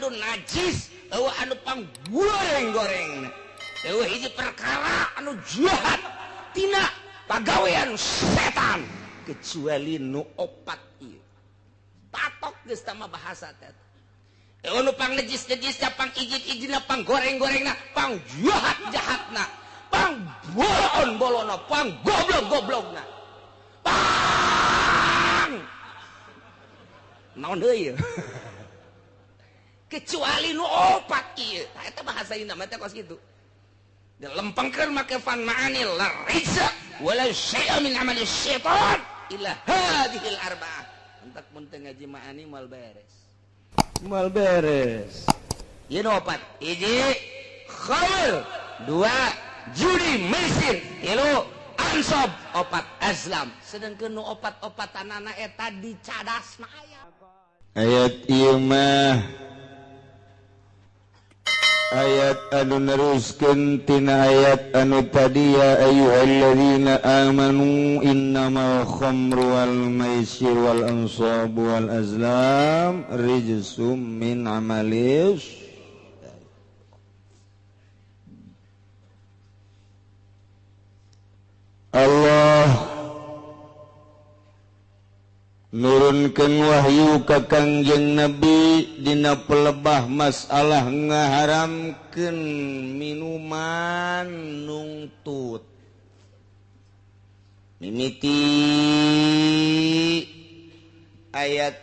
anu najis, eueuh anu pang goreng-goreng. Eueuh hiji perkara anu jahat tina pagawean setan kecuali nu opat ieu. Patok geus tah mah bahasa teh. Eueuh nu pang najis-najisna, pang ijid-ijidna, pang goreng-gorengna, pang jahat-jahatna, pang bolon-bolonna, pang goblok-goblokna. Pang naon deui kecuali nu opat ieu. Tah eta bahasa ieu mah teh kos kitu. Dilempengkeun make fan ma'ani la rijsa wala syai'a min amali syaitan illa hadhil arba'ah. Entak mun teu ngaji ma'ani moal beres. Moal beres. Ieu nu opat. Hiji khamr, dua judi maisir, tilu ansob, opat azlam. Sedangkeun nu opat-opatanana eta dicadasna aya. Ayat ieu mah ayat anu neruskeun tina ayat anu tadi ya ayyuhalladzina amanu innamal khamru wal maisir wal ansabu wal azlam rijsum min amalis. Allah nurunkeun wahyu ka Kangjeng Nabi dina pelebah masalah ngaharamkeun minuman nungtut. Mimiti ayat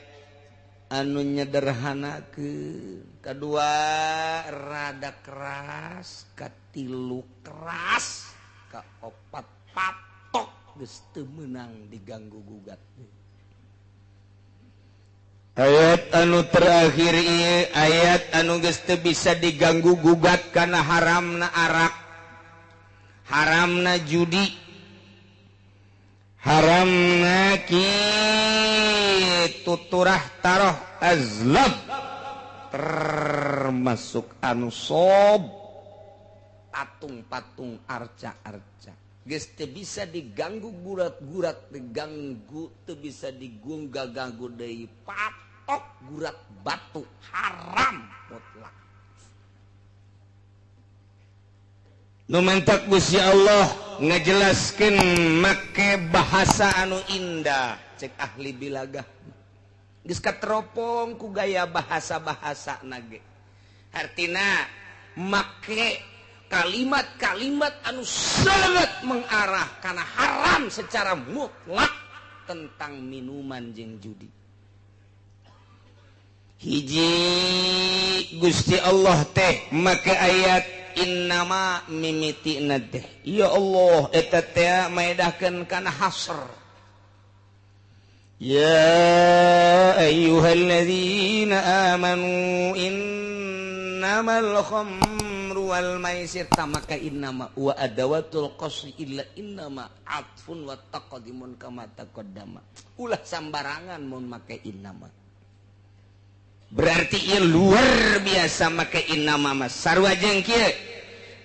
anu nyederhanakeun, kadua rada keras, katilu keras, kaopat patok geus teu meunang diganggu gugat. Ayat anu terakhir ieu ayat anu geus teu bisa diganggu gugat kana haramna arak, haramna judi, haramna kitu turah taroh azlam, termasuk anu sob patung-patung arca-arca. Geus teu bisa diganggu gurat-gurat, diganggu teu bisa digungga-ganggu deui, patok gurat batu haram mutlak. Nu mantak Gusti Allah ngajelaskeun make bahasa anu indah cek ahli bilagah. Geus kateropong ku gaya bahasa-bahasa nage. Hartina make kalimat-kalimat anu sangat mengarah karena haram secara mutlak tentang minuman jeung judi. Hiji Gusti Allah teh make ayat innama mimitina teh. Ya Allah eta teh maedahkeun kana hasr. Ya ayyuhalladzina amanu innamal khamru wal maisir tamaka innama wa adawatul qasri illa innama atfun wa taqdimun kama taqaddama. Ulah sambarangan mun make innama. Berarti ieu luar biasa make innama mah sarua jeung kieu.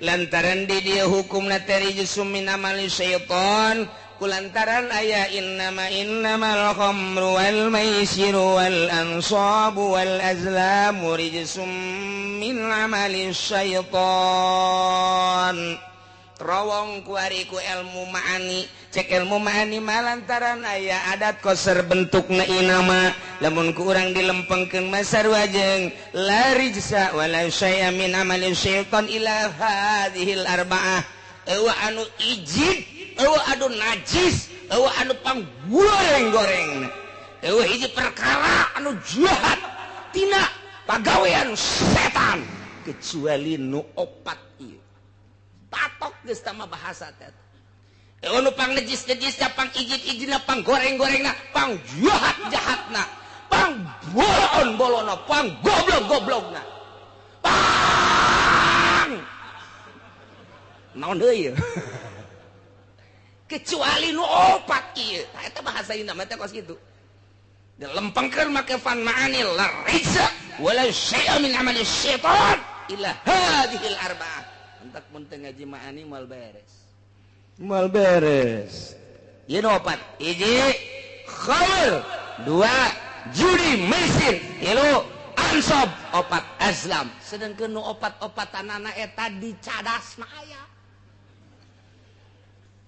Lantaran di dieu hukumna teh rijsum min amali syaitan, kulantaran aya innama innamal khamru wal maisiru wal ansabu wal azlamu rijsum min amali syaitan. Rawong ku ari ku ilmu ma'ani, cek ilmu ma'ani mah lantaran aya adat koser bentukna inama, lamun ku urang dilempengkeun mah sarua jeung la rijsa wala syai'a min amali syaitan ila hadhil arba'ah. Eueuh anu ijid, eueuh anu najis, eueuh anu pang goreng-goreng. Eueuh hiji perkara anu jahat tina pagawean setan kecuali nu opat ieu. Patok geus tah mah bahasa teh. Eueuh nu pang najis-najisna, pang ijid-ijidna, pang goreng-gorengna, pang jahat-jahatna, pang bolon-bolonna, pang goblok-goblokna. Pang naon deui kecuali nu opat ieu. Tah eta bahasa ieu mah teh kos kitu. Dilempengkeun make fan ma'ani la rijsa wala syai'a min amali syaitan illa hadhil arba'ah. Entak mun teu ngaji ma'ani moal beres. Moal beres. Ieu nu opat. Hiji khamr, dua judi maisir, tilu Ansob, opat azlam. Sedangkeun nu opat-opatanana eta dicadasna aya,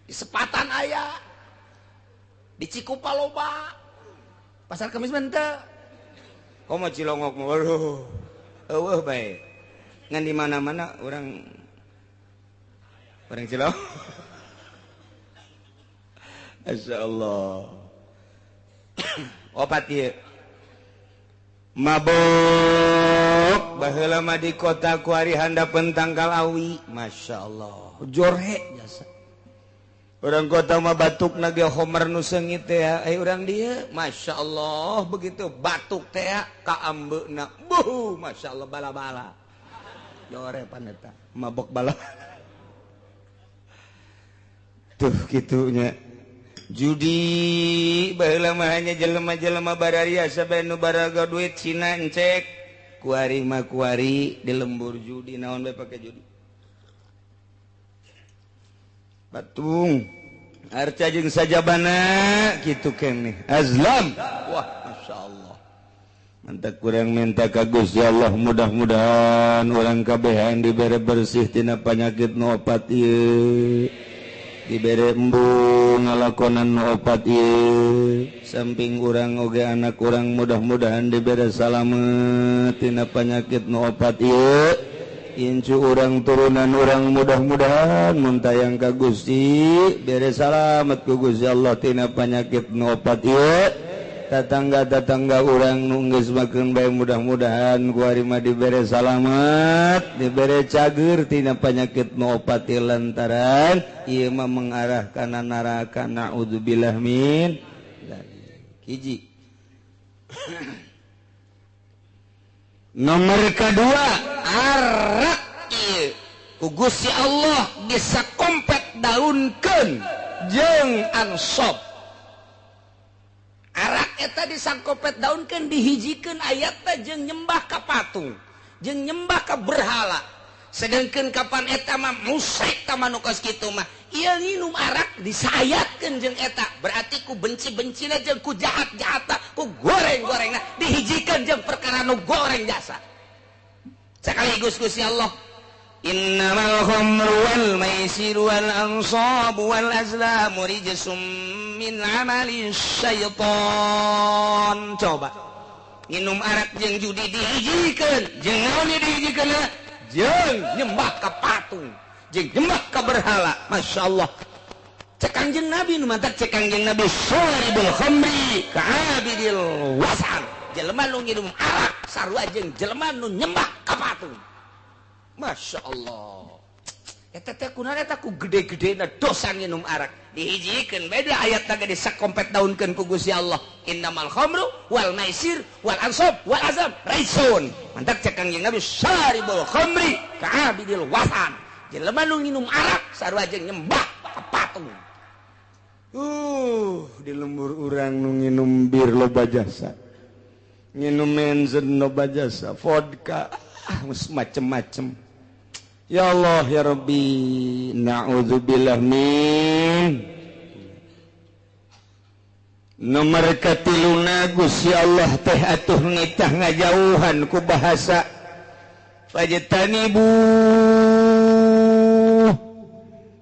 di Sepatan aya, di Cikupa loba, Pasar Kemis mah henteu. Komo Cilongok mah, waduh, eueuh bae. Ngan di mana-mana orang orang Cilongok. Masya Allah. Opat ieu. Mabok baheula mah di kota kuari handapeun tangkal awi. Masya Allah. Jorhe jasa. Orang kota mah batuk na ge homer nu seungit teh ai urang dieu. Masya Allah begitu batuk teh ka ambeuna. Buh, Masya Allah bala-bala. Jore pan eta mabok bala. Tuh kitunya. Judi baheula mah hanya jelema-jelema bararia sabe nu baraga duit Cina encek kuari mah kuari di lembur judi naon bae pake judi. Batung arca jeung sajabana kitu keneh azlam. Wah, Masya Allah. Mantap kurang minta ka Gusti Allah mudah-mudahan urang kabehan dibere bersih tina panyakit nu opat ieu. Dibere embung ngalakonan nu opat ieu. Samping urang oge anak urang mudah-mudahan dibere salamet tina panyakit nu opat ieu. Incu urang turunan urang mudah-mudahan mun tayang ka Gusti bere salamet ku Gusti Allah tina panyakit nu opat ieu. Tetangga-tetangga urang nu geus makeun bae mudah-mudahan ku ari mah dibere salamet, dibere cager tina panyakit nu opat ieu lantaran ieu mah mengarah kana neraka. Naudzubillah min dzalik. Hiji. Nomor kedua, arak ieu ku Gusti Allah bisa kompet daunkeun jeung ansob. Arak eta disangkopet daunkeun dihijikeun ayatna jeung nyembah ka patung, jeung nyembah ka berhala. Sedangkeun kapan eta mah musyrik ta manu kos kitu mah. Ieu nginum arak disayatkeun jeung eta, berarti ku benci-bencina jeung ku jahat-jahatna, ku goreng-gorengna dihijikeun jeung perkara nu goreng jasa. Sekaligus Gusti Allah, innamal khamru wal maisiru wal ansabu wal azlamu rijsum min amali syaitan. Coba nginum arak jeung judi dihijikeun, jeung naon dihijikeun? Jeung nyembah ka patung, jeung nyembah ka berhala. Masya Allah. Cek Kangjeng Nabi nu mantak cek Kangjeng Nabi syaribul khamri ka'abidil wasan. Jelema nu nginum arak sarua jeung jelema nu nyembah ka patung. Masya Allah. Eta teh kunaon eta ku gede-gedena dosa nginum arak. Dihijikeun beda ayatna ge disakompet daunkeun ku Gusti Allah. Innamal khamru wal maisir wal ansab wal azam raisun. Mantak cek Kangjeng Nabi syaribul khamri ka'abidil wasan. Jelema nu nginum arak sarua jeung nyembah ka patung. Di lembur urang nu nginum bir loba jasa. Nginum menzen loba jasa, vodka, macem-macem. Ya Allah ya Rabbi, na'udzubillah min. Nomor katiluna Gusti Allah teh atuh nitah ngajauhan ku bahasa fajtanibu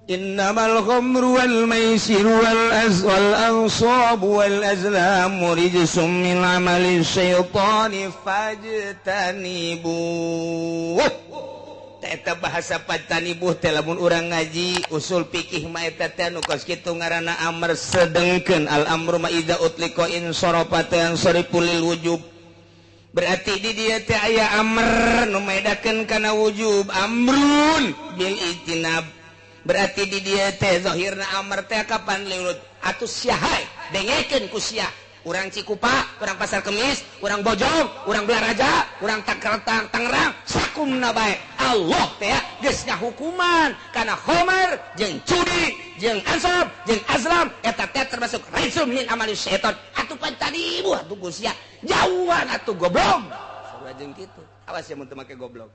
innamal khamru wal maisiru wal ansabu wal azlamu rijsum min amali syaitani fajtanibu. Eta bahasa fajtanibu teh lamun urang ngaji usul fikih mah eta teh nu kos kitu ngaranna amr sedengkeun al amru ma idza utliqa in sarafa tansarifu lil wujub. Berarti di dieu teh aya amr nu medakeun kana wujub, amrun bil ijtinab. Berarti di dieu teh zahirna amr teh kapan liurut atuh sia hae dengekeun ku sia. Urang Cikupa, urang Pasar Kemis, urang Bojong, urang Belaraja, urang Tangerang, sakumna bae. Allah teh geus ngahukuman kana khamar jeung judi, jeung ansab, jeung azlam eta teh termasuk rijsum min amali syaitan. Atuh pan tadi ibu atuh ku sia jauhan atuh goblok. Sarua jeung kitu. Awas ya mun teu make goblok.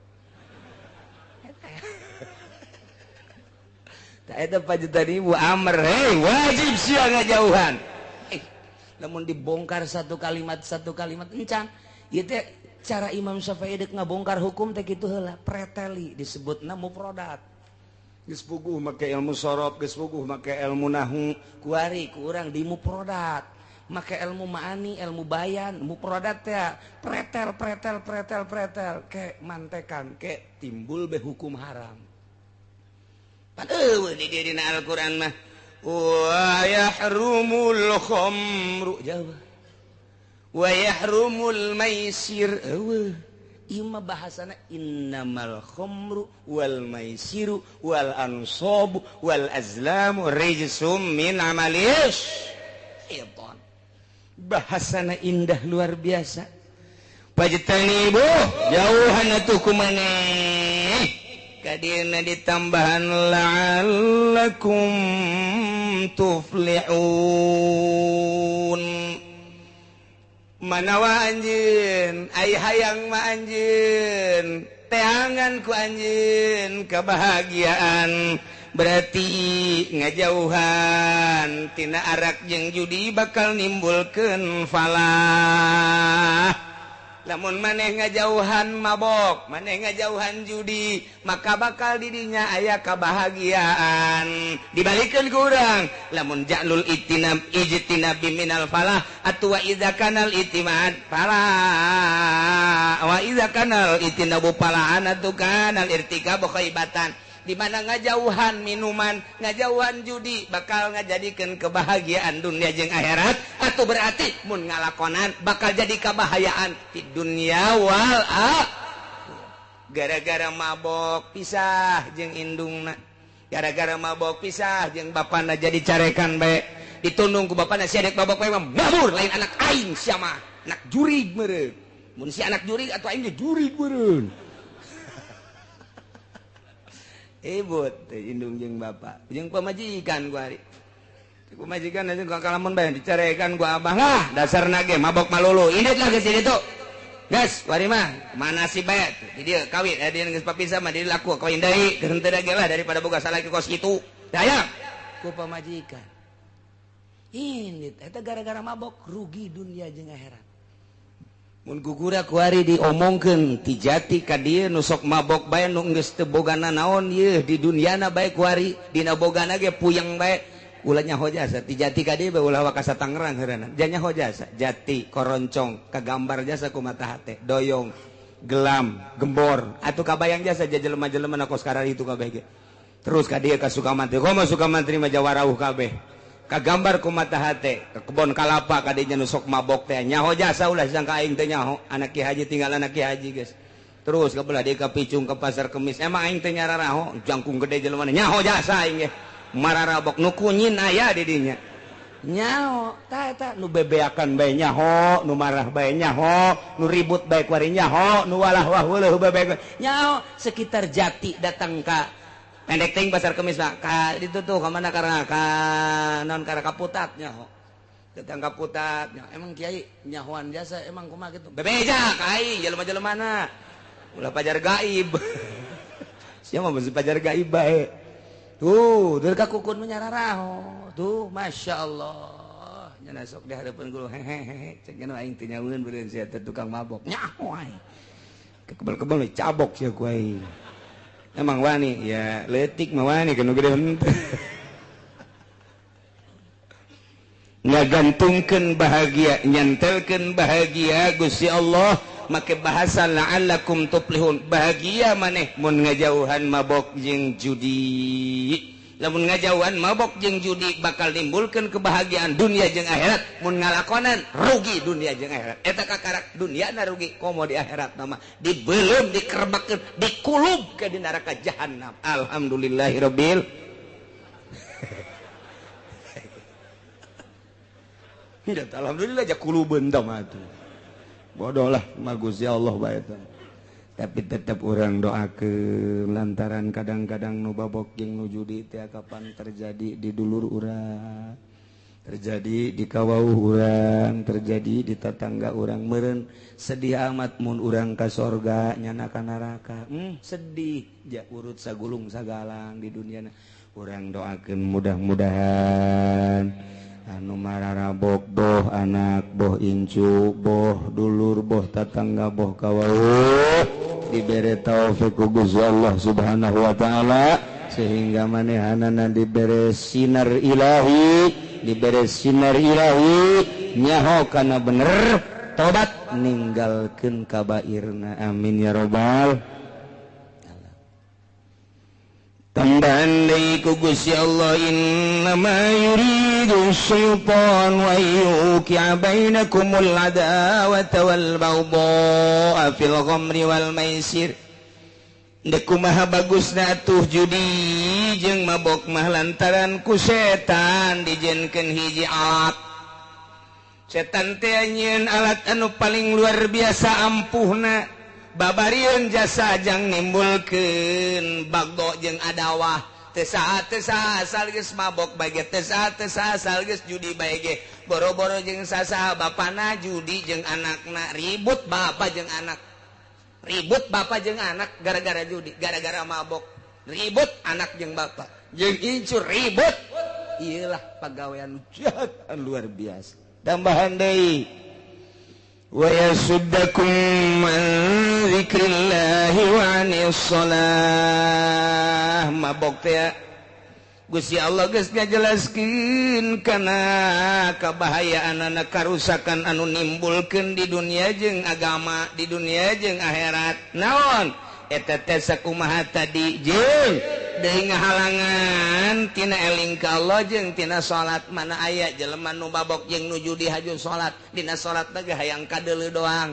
Tah eta fajtanibu amr, hei wajib sia ngajauhan. Namun dibongkar satu kalimat encan ieu teh Cara Imam Syafi'i dek ngabongkar hukum teh kitu heula, preteli disebutna mufradat. Geus puguh make ilmu sorof, geus puguh make ilmu nahwu, kuari ku urang di mufradat. Make ilmu ma'ani, ilmu bayan, mufradat teh pretel pretel pretel pretel ke mantekan ke timbul be hukum haram. Pan eueuh di dieu dina Al-Qur'an mah wa yahrumul khamru jauh wa yahrumul maisir eueuh. Ieu mah bahasana innamal khamru wal maisiru wal ansabu wal azlamu rijsum min amalis syaitan. Bahasana indah luar biasa. Pajtanibu jauhan atuh ku maneh kadieuna ditambahan la'allakum tuflihun. Manawa anjeun ai hayang ma anjeun teangan ku anjeun kebahagiaan berarti ngajauhan tina arak jeung judi bakal nimbulkeun falah. Lamun maneh ngajauhan mabok, maneh ngajauhan judi, maka bakal didinya aya kebahagiaan. Dibalikeun ku urang, lamun ja'lul itinab ijtinabi minal falah atuh wa idza kanal itimad falah wa idza kanal itinabu falahan atuh kanal irtikabu khaibatan. Di mana ngajauhan minuman, ngajauhan judi bakal ngajadikeun kebahagiaan dunia jeung akhirat, atau berarti mun ngalakonan bakal jadi kebahayaan di dunia wal akhirah. Gara-gara mabok pisah jeung indungna, gara-gara mabok pisah jeung bapana jadi carekan bae, ditundung ku bapana sia dek mabok bae mah mabur lain anak aing sia mah, anak jurig meureun. Mun si anak jurig atuh aing ge jurig meureun. Ibut indung jeung bapak jeung pamajikan gua hari pamajikan aja gua kalamun bae dicarekan gua abah lah dasarna ge mabok malulu indit lah geus ditu geus wari mah mana si bae di dieu kawin dia geus papisah mah di laku kawin deui geus henteu ge lah daripada boga salaki kos kitu daya ku pamajikan indit eta gara-gara mabok rugi dunia jeung akhirat. Mun gugura kuari diomongkeun ti jati ka dieu nu sok mabok bae nu geus teu bogana naon yeuh di dunyana bae kuari dina bogana ge puyeng bae ulah nyaho jasa ti jati ka dieu bae ulah wakasa Tangerang heureunan ja nyaho jasa jati koroncong kagambar jasa ku mata hate doyong gelam gembor atuh kabayang jasa ja jelema-jelema na kos kararitu kabeh ge terus ka dieu ka Sukamantri komo Sukamantri mah jawarauh kabeh kagambar ku mata hate ke kebon kalapa kadinya nu sok mabok teh nyaho jasa ulah sangka aing teh nyaho anak ki haji tinggal anak ki haji geus terus ka belah deui ka Picung ke pasar Kemis emang aing teh nyararaho jangkung gede jelema nyaho jasa aing ge mararabok nu kunyin aya di dinya nyaho tah eta nu bebeakan bae nyaho nu marah bae nyaho nu ribut bae kuari nyaho nu walah wah weuleuh bae nyaho sekitar Jati datang ka pendek ting pasar Kemis mah ka ditu tuh ka mana karena ka naon karena kaputat nyaho datang kaputat nyaho emang kiai nyahoan jasa emang kumaha kitu bebeja ka aing jelema-jelemana ulah pajar gaib sia mah mesti pajar gaib bae tuh deul ka kukun mah nyararaho tuh masyaallah nya sok di hareupeun guru hehehe cek nya aing teh nyaweun beureun sia teh tukang mabok nyaho aing kebel-kebel cabok sia ku aing. Emang wani ya letik mah wani kanu gede henteu. Ngagantungkeun bahagia, nyantelkeun bahagia Gusti Allah make bahasa la'allakum tuflihun. Bahagia maneh mun ngajauhan mabok jeung judi. Lamun ngajauhan mabok jeung judi bakal nimbulkeun kebahagiaan dunia jeung akhirat. Mun ngalakonan rugi dunia jeung akhirat. Eta kakarak dunia na rugi komo di akhirat mah dibeuleum dikerbakkeun dikulub ke di neraka jahanam. Alhamdulillahirabbil alhamdulillah ja kulubeun tah mah atuh. Bodoh lah mah Gusti Allah bae eta. Tapi tetap orang doakeun lantaran kadang-kadang nu babok jeung nu judi teh kapan terjadi di dulur urang, terjadi di kawauh urang, terjadi di tetangga urang meureun sedih amat mun urang ka sorga nyana ka neraka. Sedih ja urut sagulung sagalang di dunia. Urang doakeun mudah-mudahan Anu mararabok boh anak boh incu boh dulur boh tatangga boh kawauh dibere taufik ku Gusti Allah Subhanahu wa taala sehingga manehanana dibere sinar ilahi, dibere sinar ilahi nyaho kana bener tobat ninggalkeun kabairna. Amin ya robbal. Tambahan deui ku Gusti Allah, innama yuridu syaitan wa yuqi'a bainakumul adawata wal baghdha'a fil khamri wal maisir. Deuk kumaha bagusna atuh judi jeung mabok mah lantaran ku setan dijenkeun hiji alat. Setan teh nyieun alat anu paling luar biasa ampuhna. Babarieun jasa jang nimbulkeun bagdo jeung adawah. Teu saha asal geus mabok bae ge, teu saha asal geus judi bae ge. Boro-boro jeung sasaha bapana judi jeung anakna, ribut bapa jeung anak. Ribut bapa jeung anak gara-gara judi, gara-gara mabok. Ribut anak jeung bapa, jeung incu ribut. Iyalah pagawean jahat luar biasa. Tambahan deui wa yasuddakum an dzikrillahi wa anis shalah. Mabok teh Gusti Allah geus ngajelaskeun kana kabahayaanana karusakan anu nimbulkeun di dunia jeung agama, di dunia jeung akhirat. Naon eta teh sakumaha tadi jeung deui ngahalangan tina eling ka Allah jeung tina salat. Mana aya jelema nu mabok jeung nu judi haju salat, dina salat teh hayang kadeuleu doang.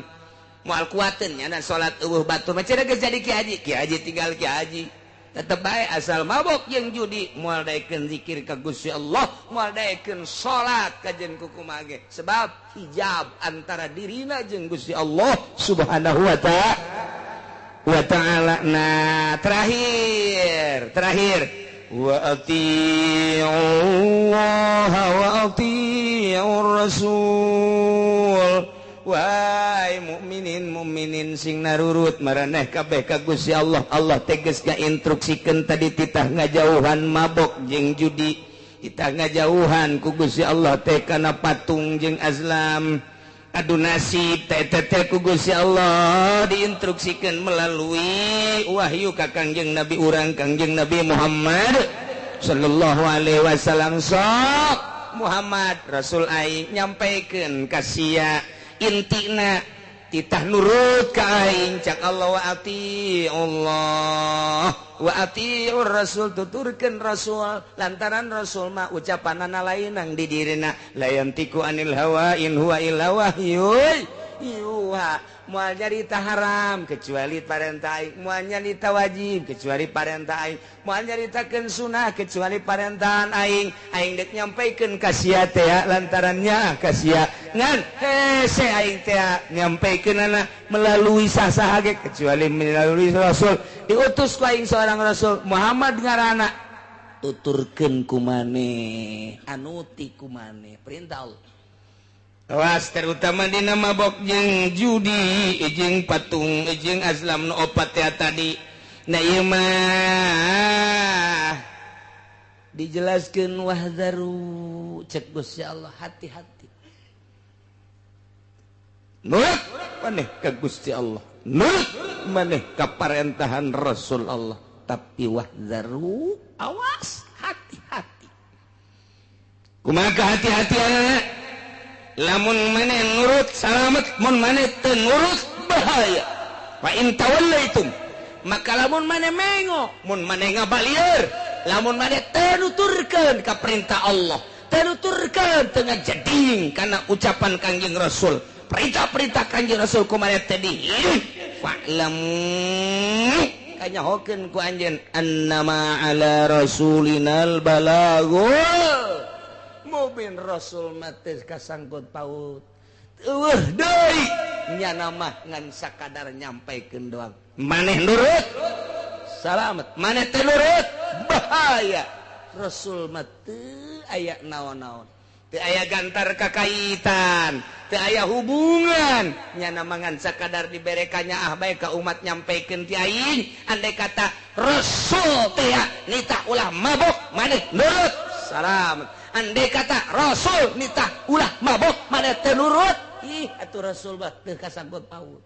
Moal kuateun nya salat eueuh batur mah cenah geus jadi ki haji, ki haji tinggal ki haji. Tetep bae asal mabok jeung judi moal daekeun zikir ka Gusti Allah, moal daekeun salat kajen kukumaha ge. Sebab hijab antara dirina jeung Gusti Allah Subhanahu wa ta'ala. Nah, terakhir wa atiiullaha wa atiiur rasul. Wahai mukminin mukminin sing narurut maraneh kabeh ka Gusti Allah. Allah tegas ngainstruksikeun tadi titah ngajauhan mabok jeung judi, titah ngajauhan ku Gusti Allah teh kana patung jeung azlam. Adu nasib teh teh ku Gusti Allah diinstruksikeun melalui wahyu ka Kangjeng Nabi urang Kangjeng Nabi Muhammad sallallahu alaihi wasallam. Sok Muhammad Rasul aing nyampaikeun ka sia intina titah nurut ka aing cak Allah wa ati Allah wa atiur rasul, tuturkeun rasul lantaran rasul mah ucapanana lain nang di dirina la yantiku anil hawa in huwa illa wahyun yuha. Moal nyarita haram kecuali parentah aing, moal nyarita wajib kecuali parentah aing, moal nyaritakeun sunah kecuali parentahan aing. Aing dek nyampaikeun ka sia teh lantarannya ka sia ngan hese aing teh nyampaikeunana melalui sasaha ge kecuali melalui rasul. Diutus ku aing seorang rasul Muhammad ngaranna, tuturkeun ku maneh anuti ku maneh perintah Allah. Awas terutama dina mabok jeung judi jeung patung jeung azlam nu opat teh tadi. Nah ieu mah dijelaskeun wahdaru cek Gusti Allah, hati-hati. Nurut maneh ka Gusti Allah, nurut maneh ka parentahan Rasul Allah, tapi wahdaru awas hati-hati. Kumaha hati-hatianana? Lamun maneh nurut salamet, mun maneh teu nurut bahaya. Fa in tawallaitum, maka lamun maneh mengo, mun maneh ngabalieur, lamun maneh teu nuturkeun ka perintah Allah, teu nuturkeun teu ngajeding kana ucapan Kangjeng Rasul, perintah-perintah Kangjeng Rasul ku maneh teh di fa'lamu kanyahokeun ku anjeun annama ala rasulinal balagul mubin. Rasul mati kasangkut paut eueuh deui nyana mah ngan sakadar nyampaikeun doang. Maneh nurut salamet, maneh teu nurut bahaya. Rasul mah teu aya naon-naon, teu aya gantar kakaitan, teu aya hubungan nyana mah ngan sakadar dibere kanyaah bae ka umat nyampaikeun ti aing. Andai kata Rasul teh nitah ulah mabok, maneh nurut salamet. Andai kata Rasul nitah ulah mabok maneh teu nurut, ih atuh Rasul mah teu kasangkut paut.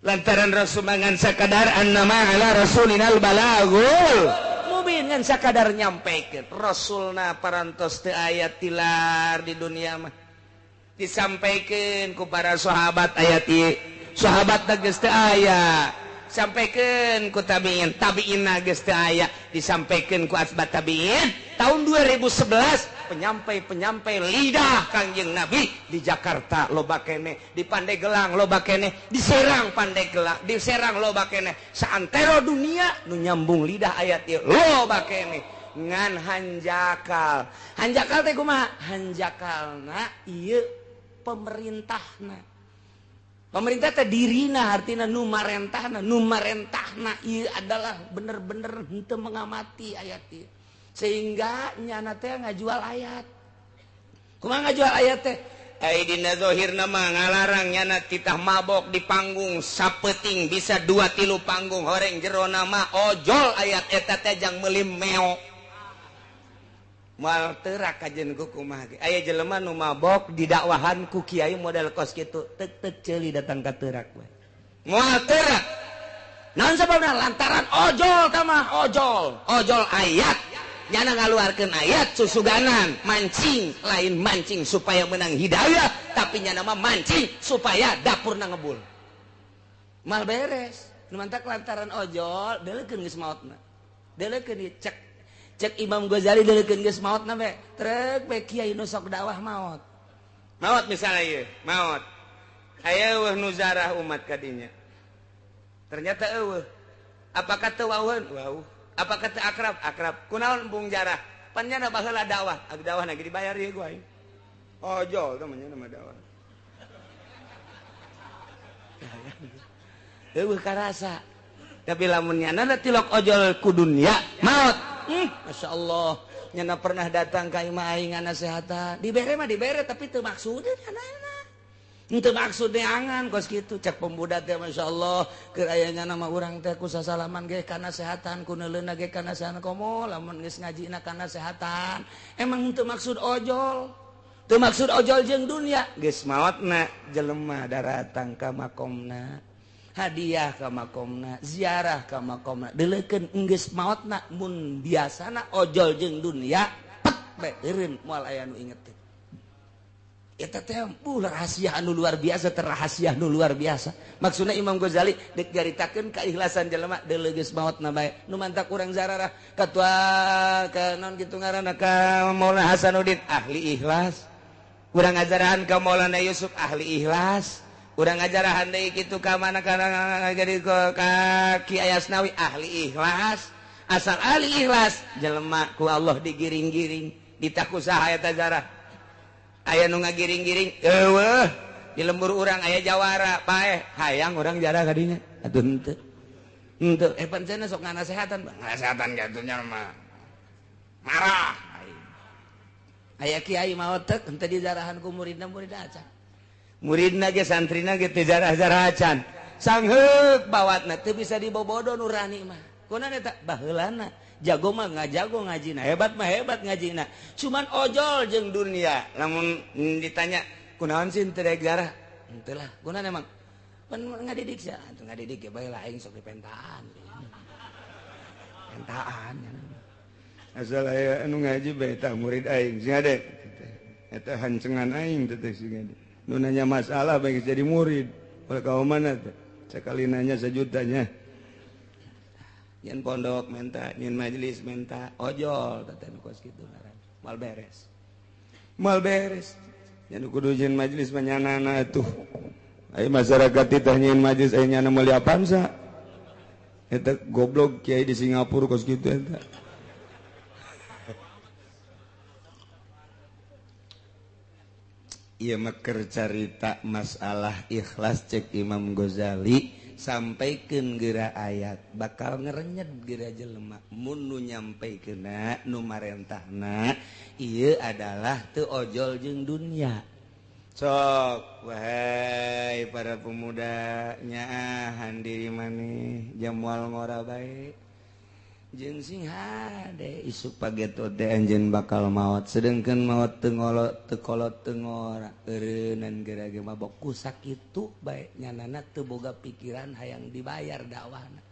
Lantaran Rasul mangan sakadar annama ala rasulinal balagul mubin, ngan sakadar nyampaikan. Rasulna parantos teu aya tilar di dunia mah, disampaikan ku para sahabat ayat ieu, sahabat geus teu aya, sampaikan ku tabiin, tabiin geus teu aya, disampaikan ku asbat tabiin. Tahun 2011 penyampai-penyampai lidah Kangjeng Nabi di Jakarta loba keneh, di Pandeglang loba keneh, di Serang Pandeglang, di Serang loba keneh, saantero dunia nu nyambung lidah ayat ieu loba keneh. Ngan hanjakal, hanjakal teh kumaha? Hanjakalna ieu pemerintahna. Pemerintah teh dirina, artina nu marentahna, nu marentahna ieu adalah bener-bener henteu mengamati ayat ieu. Sehingga nyana teh ngajual ayat. Kumaha ngajual ayat teh? Ai dina zahirna mah ngalarang nyana titah mabok di panggung sapeting bisa 2-3 panggung, horeng jerona mah ojol ayat eta teh jang meuli meo. Moal teurak kajen ku kumaha ge. Aya jelema nu mabok didakwahan ku kiai model kos kitu, tek-tek ceuli datang ka teurak we. Moal teurak. Naon sababna? Lantaran ojol tah mah ojol, ojol ayat. Nyana ngaluarkeun ayat susuganan, mancing, lain mancing supaya menang hidayah, tapi nyana mah mancing supaya dapurna ngebul. Mal beres. Nu mantak lantaran ojol deuleukeun geus maotna. Deuleukeun ieu cek cek Imam Ghazali deuleukeun geus maotna be. Trek be kiai nu sok dakwah maot. Maot misalnya ieu, maot. Aya eueuh nu zarah umat kadinya. Ternyata eueuh. Apakah teu wauheun? Wauh. Apakah teu akrab? Akrab. Kunaon embung jarah? Pan nyana baheula dakwah. Ag dakwah na ge dibayar ieu ku aing. Ojol teh mah nyana mah dakwah. Eueuh karasa. Tapi lamun nyana tilok ojol ku dunia maot. Masya Allah, nyana pernah datang ka imah aing ngasehatan. Dibere mah dibere tapi teu maksudna nyana. Henteu maksud neangan kos kitu cek pemuda teh Masya Allah keur aya nyana mah urang teh ku sasalaman ge kana sehatan, ku neuleuna ge kana sehatan, komo lamun geus ngajina kana sehatan. Emang henteu maksud ojol. Teu maksud ojol jeung dunia. Geus maotna jelema daratang ka makomna. Hadiah ka makomna, ziarah ka makomna. Deuleukeun geus maotna mun biasana ojol jeung dunia pet bae eureun moal aya nu inget teh. Eta teh rahasia anu luar biasa, terrahasia anu luar biasa. Maksudna Imam Ghazali deuk nyaritakeun keikhlasan jelema deuleu geus maotna bae. Nu mantak urang zararah katua ka naon kitu ngaranna ka Maulana Hasanuddin ahli ikhlas. Urang ngajarahan ka Maulana Yusuf ahli ikhlas. Urang ngajarahan deui kitu ka mana kana jadi ka Ki Ayasnawi ahli ikhlas. Asal ahli ikhlas jelema ku Allah digiring-giring, ditaku saha eta zarah. Aya nu ngagiring-giring eueuh di lembur urang aya jawara paeh hayang urang jarah kadinya atuh henteu henteu pancen sok nganasehatan nganasehatan kitu nya mah marah aya kiai maot teh henteu dijarahan ku muridna, muridna acan muridna ge santrina ge teu jarah-jarah acan sangheuk bawatna teu bisa dibobodo nurani mah kunaon eta baheulana jago mah ngajago ngajina, hebat mah hebat ngajina, cuman ojol jeung dunia. Lamun ditanya kunaon sih teu daek jarah, henteu lah kunaon emang pan ngadidik sia atuh ngadidik ge bae lah aing sok dipentaan pentaan asal aya anu ngaji bae tah murid aing sing ade eta hancengan aing teh sing ade nu nanya masalah bae jadi murid ulah ka mana teh sakali nanya sejutanya. Nyen pondok menta, nyen majelis menta, ojol teh nu kos kitu ngaran. Moal beres. Moal beres. Nya nu kudu nyen majelis mah nyanana atuh. Aya masyarakat titah nyen majelis aya nyana meuli Avanza. Eta goblok kiai di Singapura kos kitu eta. Ieu mah keur carita masalah ikhlas cek Imam Ghazali sampaikeun geura ayat bakal ngerenyet geura jelema mun nu nyampaikeunna nu marentahna ieu adalah teu ojol jeung dunia. Sok wahai para pemuda nyaahan diri maneh jamual ngora bae. Jeung sing hade isuk pageto teh anjeun bakal maot sedengkeun maot teu ngolot teu kolot teu ngora eureunnan gara-gara mabok ku sakitu bae nyanana teu boga pikiran hayang dibayar dakwahna.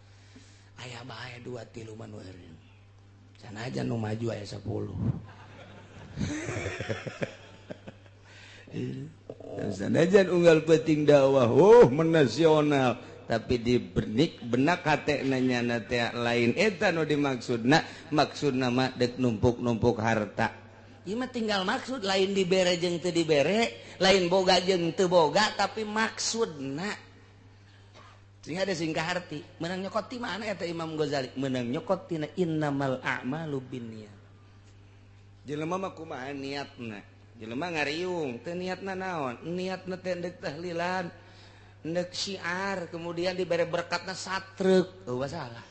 Aya bae 2 3 mah nu eureun. Sanajan nu maju aya 10. Sanajan unggal penting dakwah oh menasional tapi di benik benak hate nanya teh lain eta nu dimaksudna maksudna mah dek numpuk-numpuk harta. Ieu mah tinggal maksud lain dibere jeung teu dibere, lain boga jeung teu boga tapi maksudna. Sing ada sing kaharti, meunang nyokot ti mana eta Imam Ghazali? Meunang nyokot tina innamal a'malu binniyat. Jelema mah kumaha niatna? Jelema ngariung teu niatna naon? Niatna teh deuk tahlilan, ndek syiar kemudian diberi berkatna satrek oh masalah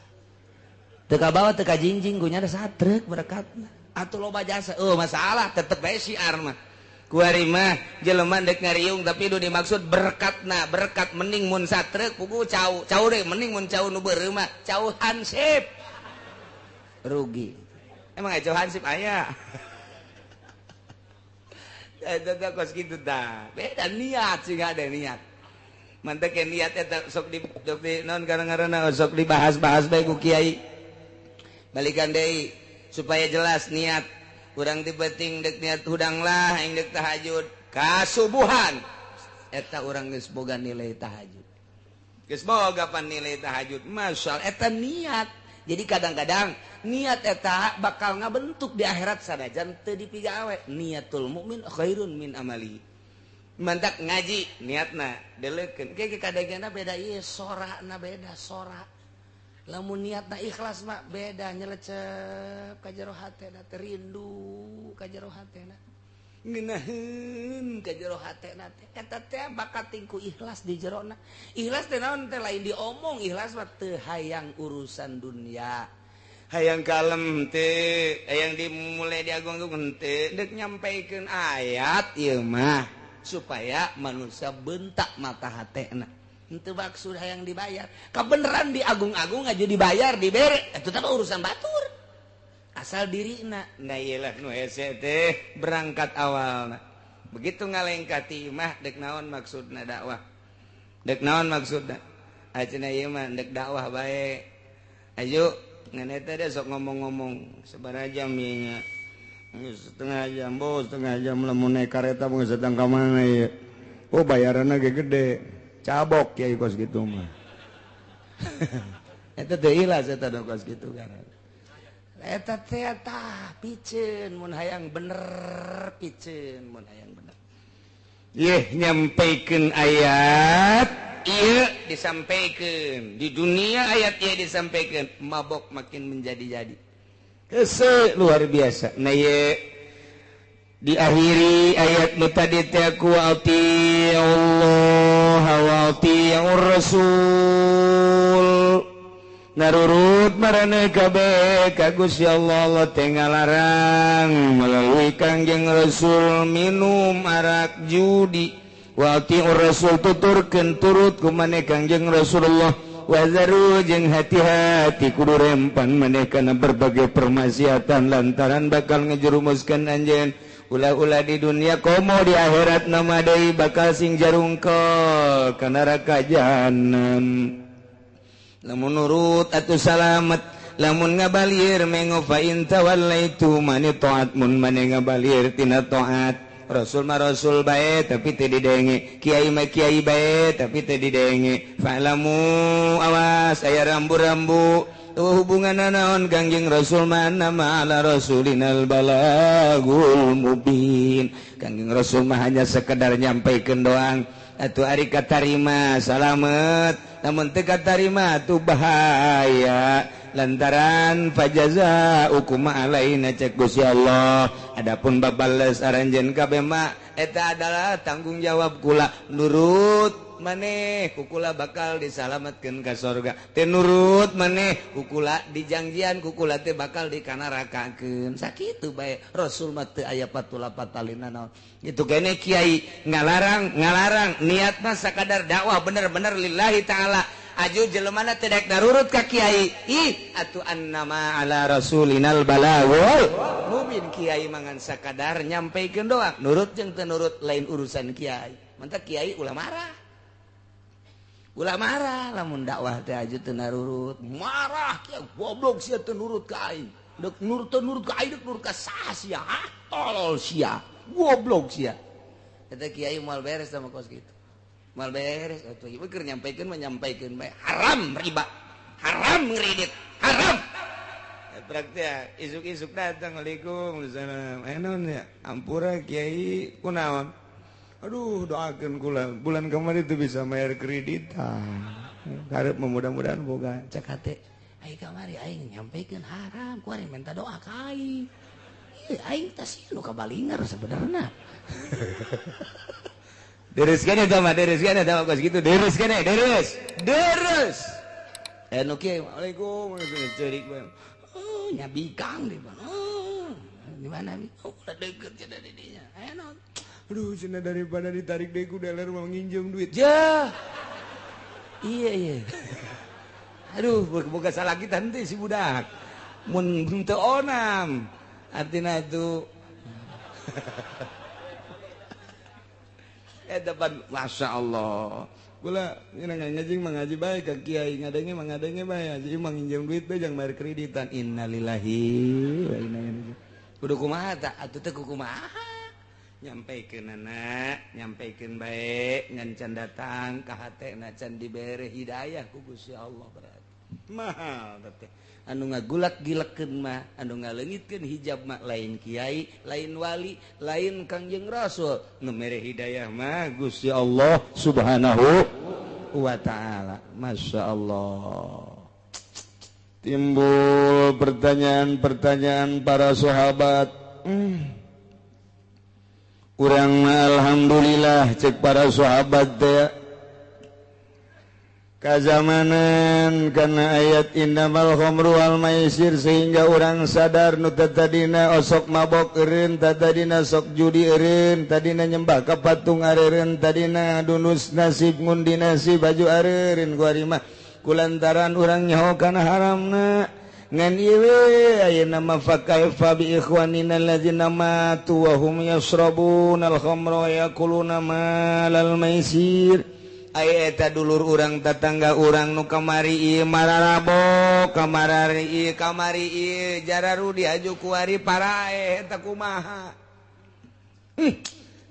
teu kabawa teu kajingjing gunya ada satrek berkatna atuh loba jasa oh masalah tetep bae syiar mah kuari mah jelema ndek ngariung tapi nu dimaksud berkatna berkat mending mun satrek pugu cau cau deui mending mun cau nu beureum mah cau hansip rugi emang aya cau hansip aya eta teh kos kitu tah beda niat sih ada niat mantek niat eta sok di non karena sok dibahas-bahas bae ku kiai balikan deui supaya jelas niat urang ti penting dek niat hudang lah aing dek tahajud kasubuhan eta urang geus boga nilai tahajud geus boga pan nilai tahajud masyaallah eta niat. Jadi kadang-kadang niat eta bakal ngabentuk di akhirat sanajan teu dipigawe. Niatul mukmin khairun min amali. Mantak ngaji niatna deleukeun ke kadangna beda ieu sorana beda sora lamun niatna ikhlas mah beda nyelecep ka jero hatena teh rindu ka jero hatena ngeunaheun ka jero hatena teh eta teh bakat tingku ikhlas di jerona. Ikhlas teh naon teh lain diomong ikhlas mah teu hayang urusan dunia hayang kalem teh hayang dimulai diagung-agung teh deuk nyampaikeun ayat ieu mah supaya manusia bentak mata hatena henteu maksud hayang dibayar kebenaran diagung-agung aja dibayar dibere eta teh urusan batur asal dirina. Nah ieu lah nu hese teh berangkat awalna begitu ngalengka ti imah dek naon maksudna dakwah dek naon maksudna acenah ieu mah dek dakwah bae ayo ngan eta teh sok ngomong-ngomong sabaraha jam ieu nya setengah jam bos setengah jam lamun naik kareta mah sedang ka mana ieu oh bayaranna ge gede cabok kiai kos kitu mah eta teh ilas eta kos kitu karena eta teh tah piceun mun hayang bener piceun mun hayang bener yeuh nyampikeun ayat ieu disampikeun di dunia ayat ieu disampikeun mabok makin menjadi-jadi kese luar biasa. Nah ye diakhiri ayat nu tadi teh ku Allah wa atiur rasul narurut marane kabeh ka Gusti Allah Allah teh ngalarang melalui Kangjeng Rasul minum arak judi wa atiur rasul tuturkeun turut ku maneh Kangjeng Rasulullah wazaru jeung hati-hati kudu rempan maneh kana berbagai permaksiatan lantaran bakal ngejerumuskeun anjeun ulah-ulah di dunia komo di akhirat nama deui bakal sing jarungkol ka neraka jahanam. Lamun nurut atuh salamet lamun ngabalir mengo fa in tawallaitu mani taat mun maneh ngabalir tina taat Rasul mah Rasul bae tapi teu didenge, kiai mah kiai bae tapi teu didenge. Fa'lamu awas aya rambu-rambu hubungan naon Kangjeng Rasul mana ma'ala rasulinal balagul mubin. Kangjeng Rasul mah hanya sekedar nyampaikeun doang. Atuh ari katarima salamet, lamun teu katarima atuh bahaya. Lantaran fajaza ukuma alaina cek Gusti Allah. Adapun babales aranjeun kabeh mah eta adalah tanggung jawab kula. Nurut maneh kukula bakal disalametkeun ka sorga. Teu nurut maneh kukula dijangjian kukula teh bakal dikanarakakeun. Sakitu bae Rasul mah teu aya patula patalina naon. Itu kene kiai ngalarang ngalarang niatna sakadar dakwah bener-bener lillahi taala. Aju jelemana teu daek darurut ka kiai. Ih atuh annama ala rasulinal balagul mubin. Kiai mangan sakadar nyampaikan doang, nurut jeung teu nurut lain urusan kiai. Mantak kiai ulah marah. Ulah marah lamun dakwah teh aju teu narurut. Marah kiai goblok sia teu nurut ka aing. Dek nurut teu nurut ka aing, dek nurut ka saha sia? Tolol sia, goblok sia. Eta kiai moal beres sama kos kitu. Mal beres atuh ieu keur nyampaikeun mah nyampaikeun bae haram riba, haram ngredit, haram. Praktek isuk-isuk datang, waalaikumsalam. Eh naon ya? Ampura kiai kunaon? Aduh doakeun kula bulan kemarin itu bisa bayar kreditan. Karep mudah-mudahan boga cek hate. Ai kamari aing nyampaikeun haram, ku aing minta doa ka aing. Ieu aing teh sieun nu kabalingar sebenarna. Deres kene tah mah, deres kene tah kos kitu, deres kene, deres. Deres. Eh nu kieu, waalaikum ceurik bae. Oh, nya bikang di mana? Oh, di mana bi? Oh, udah deket cenah di dinya. Eh naon? Aduh, cenah daripada ditarik deui ku dealer mau nginjem duit. Ja. Iya, iya. Aduh, boga salah kita henteu si budak. Mun teu onam. Artina itu depan Masya Allah kula ngaji mengaji bae ka kiai ngadenge mengadenge bae jadi manginjem duit bae jang bayar kreditan. Innalillahi wa inna ilaihi raji'un. Kudu kumaha ta atuh teh kumaha nyampaikeunana nyampaikeun bae ngan can datang ka hatena can dibere hidayah ku Gusti Allah. Berarti mahal teh anu ngagulak-gilekeun mah, anu ngaleungitkeun hijab mah lain kiai, lain wali, lain Kangjeng Rasul. Nu mere hidayah mah Gusti Allah Subhanahu wa taala. Masya Allah. Timbul pertanyaan-pertanyaan para sahabat. Urang alhamdulillah cek para sahabat teh kazamanan karena ayat innamal khamru wal maisir sehingga orang sadar nu tadina osok mabok eureun, tadina sok judi eureun, tadina nyembah ka patung areureun, tadina dunus nasib ngundi nasib baju areureun kuari mah kulantaran urang nyaho kana haramna. Ngan ieu we ayeuna mah fa kaifa bi ikhwanina allazina matu wa hum yashrabuna al khamra wa yakuluna malal maisir. Ai eta dulur urang tetangga urang nu kamari ieu mararabo, kamarari ieu kamari ieu jararudi aju kuari parae eta kumaha.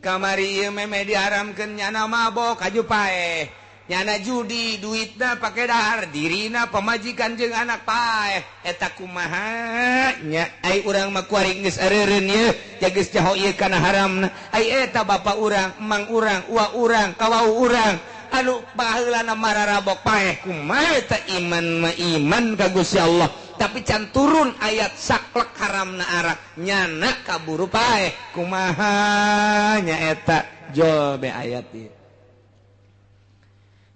Kamari ieu meme diharamkeun nyana mabok aju paeh. Nyana judi duitna pake dahar dirina pamajikan jeung anak paeh eta kumaha nya. Ai urang mah kuari geus areureun ieu geus jaho ieu kana haramna. Ai eta bapa urang, emang urang, uwa urang, kawau urang anu baheulana mararabok paeh kumaha eta iman mah iman ka Gusti Allah tapi can turun ayat saklek haramna arak nyana kaburu paeh kumaha nya eta jol be ayat ieu.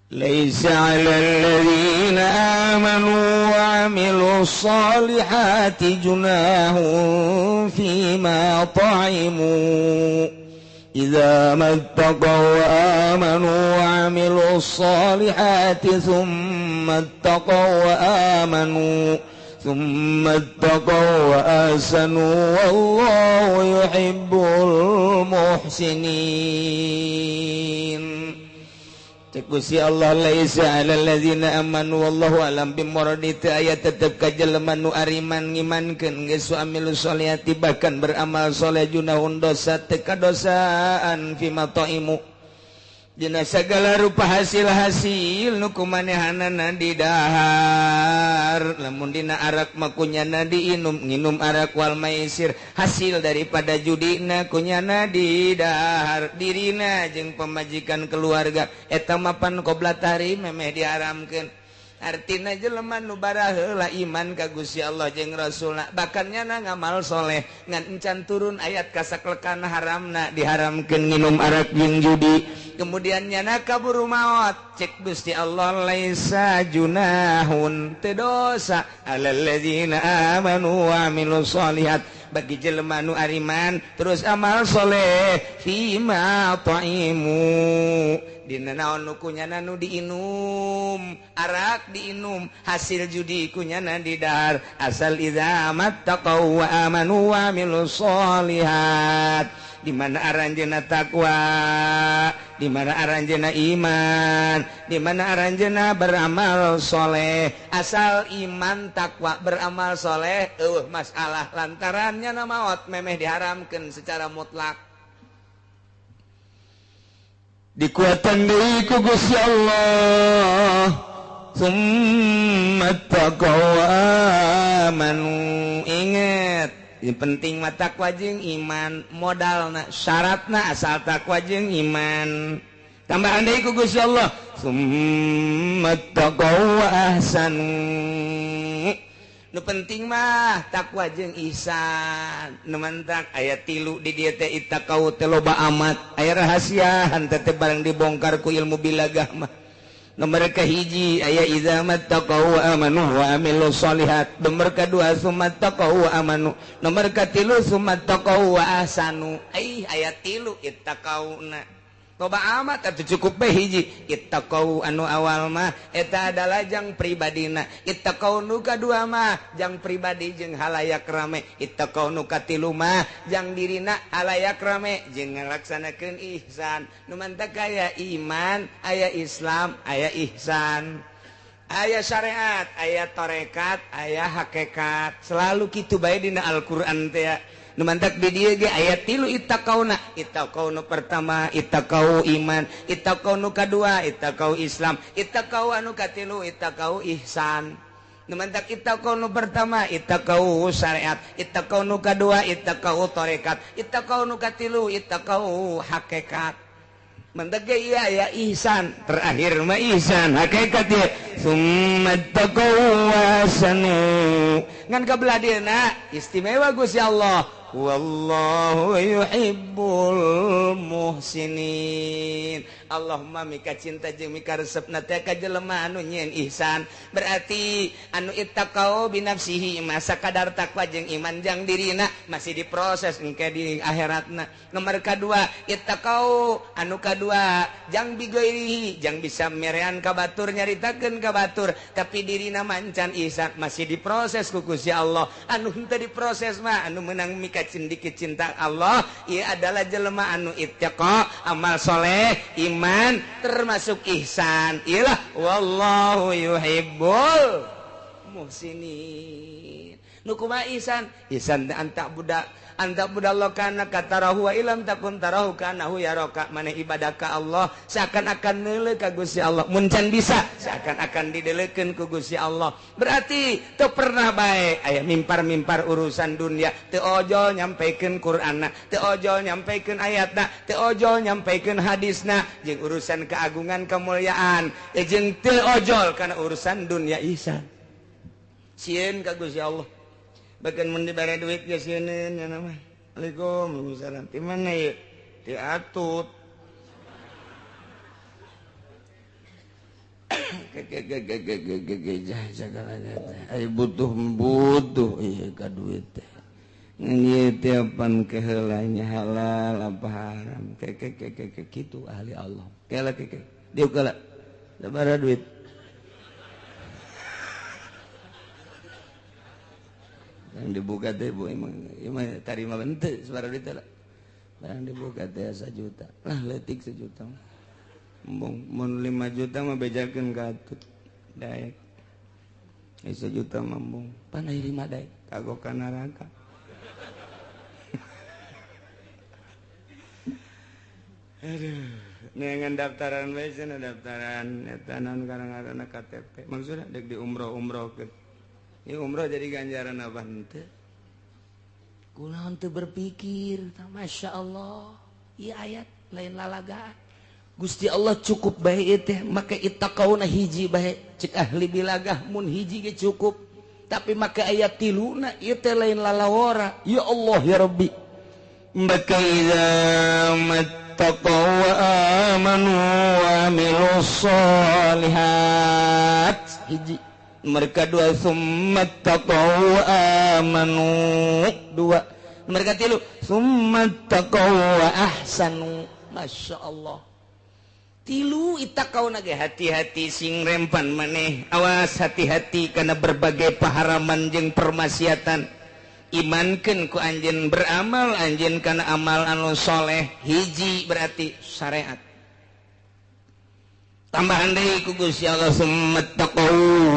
Laisa 'alal ladzina amanu wa 'amilus solihati junahun fima ta'imu إذا ما اتقوا وآمنوا وعملوا الصالحات ثم اتقوا وآمنوا ثم اتقوا وأحسنوا والله يحب المحسنين. Cek Gusti Allah laisa 'alal ladzina amanu wallahu alam bimuradi teu aya tetep ka jelema nu ariman ngimankeun geus amilu sholihati bahkan beramal soleh junahun dosa teu kadosaan fima taimu dina sagala rupa hasil-hasil nu kumanehanana didahar. Lamun dina arak mah kunyana diinum, nginum arak wal maisir hasil daripada judina kunyana didahar dirina jeung pamajikan keluarga eta mapan qobla tahrim memeh diharamkeun. Artina jelema nu baraheula iman ka Gusti Allah jeung Rasulna bahkan nyana ngamal soleh ngan encan turun ayat kasaklekan haramna diharamkeun nginum arak jeung judi kemudian nyana kaburu maot cek Gusti Allah laisa junahun teu dosa alal ladzina amanu wa amilus solihat bagi jelema nu ariman terus amal soleh fima ta'imu dina naon nu kunyana nu diinum arak diinum hasil judi kunyana didahar asal idza mattaqau wa amanu wa amilus solihat. Di mana aranjeuna takwa, di mana aranjeuna iman, di mana aranjeuna beramal soleh. Asal iman takwa beramal soleh eueuh masalah lantarannya na maot memeh diharamkeun secara mutlak. Dikuatan deui ku Gusti Allah. Summa taqaw amanu. Inget, yang penting mah takwa jeung iman, modalna, syaratna asal takwa jeung iman. Tambahan deui ku Gusti Allah, summa taqaw wa ahsanu. Nu penting mah takwa jeung ihsan. Nu mantak aya tilu di dieu teh ittaqau teh loba amat. Aya rahasia henteu teh barang dibongkar ku ilmu bilagah mah. Nomor kahiji aya idza mattaqau wa amanu wa amilus solihat. Nomor kadua sumattaqau wa amanu. Nomor katilu sumattaqau wa ahsanu. Ai aya tilu ittaqauna. Loba amat atuh cukup bae hiji. Ittaqau anu awal mah eta adalah jang pribadina. Ittaqau nu kadua mah jang pribadi jeung halayak rame. Ittaqau nu katilu mah jang dirina halayak rame jeung ngalaksanakeun ihsan. Nu mantak aya iman, aya Islam, aya ihsan. Aya syariat, aya tarekat, aya hakikat. Selalu kitu bae dina Al-Qur'an teh. Nu mantak di dieu ge aya tilu ittaqauna. Ittaqau nu pertama ittaqau iman, ittaqau nu kadua ittaqau Islam, ittaqau anu katilu ittaqau ihsan. Nu mantak ittaqau nu pertama ittaqau syariat, ittaqau nu kadua ittaqau tarekat, ittaqau nu katilu ittaqau hakikat. Mantak ge ieu aya ihsan, terakhir mah ihsan hakikat ieu. Summa taqau wasanu. Ngan kabelah dieuna istimewa Gusti Allah. Wallahu yuhibbul muhsinin. Allahumma mika cinta jeung mika resepna teh ka jelema anu nyieun ihsan. Berarti anu ittaqau binafsihi masa kadar takwa jeung iman jang dirina masih diproses engke di akhiratna. Nomor kadua ittaqau anu kadua jang bigoirihi jang bisa merean ka batur nyaritakeun ka batur tapi dirina mancan ihsan masih diproses ku Gusti Allah. Anu henteu diproses mah anu meunang mika cindiki cinta Allah ieu adalah jelema anu ittaqa amal soleh iman termasuk ihsan. Iyalah wallahu yuhibbul muhsinin. Nu kumaha ihsan? Ihsan anta budak anta budallah kana katarahu wa ilam takun tarahu kanahu yaraka. Maneh ibadah ka Allah seakan-akan neuleuh ka Gusti Allah. Mun can bisa seakan-akan dideleukeun ku Gusti Allah. Berarti teu pernah bae aya mimpar-mimpar urusan dunia, teu ojol nyampikeun Qur'anna, teu ojol nyampikeun ayatna, teu ojol nyampikeun hadisna jeung urusan keagungan kemuliaan, jeung teu ojol kana urusan dunia ihsan. Sieun ka Gusti Allah. Bahkan mun dibere duit ge sieun nya mah. Waalaikum salam. Ti mana ieu? Ti Atut. Ai butuh ieu ka duit teh. Ngan ieu teh pan keheulanya halal apa haram. Ke kitu ahli Allah. Kela ke. Dieu kala. Sabaraha duit? Yang dibuka teh bu emang tarima bente sabaraha duit lah. Barang dibuka teh 1 juta. Lah leutik 1 juta. Embung mun 5 juta mah bejakeun ka Atut. Daek. 1 juta mah embung. Pan aya 5 daek kagok ka neraka. Aduh, neangan daftaran bae cenah daftaran eta naon karang-karangna KTP. Maksudna deuk di umroh-umrohkeun. Ini umroh jadi ganjaran apa henteu? Kunaon teu berpikir, Masya Allah, ieu ayat lain lalagaan. Gusti Allah cukup bae ieu teh, make ittaqauna hiji bae. Cek ahli bilagah mun hiji ge cukup. Tapi make ayat tiluna ieu teh lain lalawara. Ya Allah ya Rabbi. Maka idza mattaqaw wa amanu wa amilus solihat. Hiji. Mereka dua summa taqaw amanu dua Nomor katilu summa taqaw wa ahsanu. Masya Allah. Tilu ittaqau nage hati-hati sing rempan maneh, awas hati-hati karena berbagai paharaman jeung permaksiatan. Imankeun ku anjeun beramal anjeun kana amal anu soleh, hiji berarti syariat. Tambahan deui ku Gusti Allah summa taqaw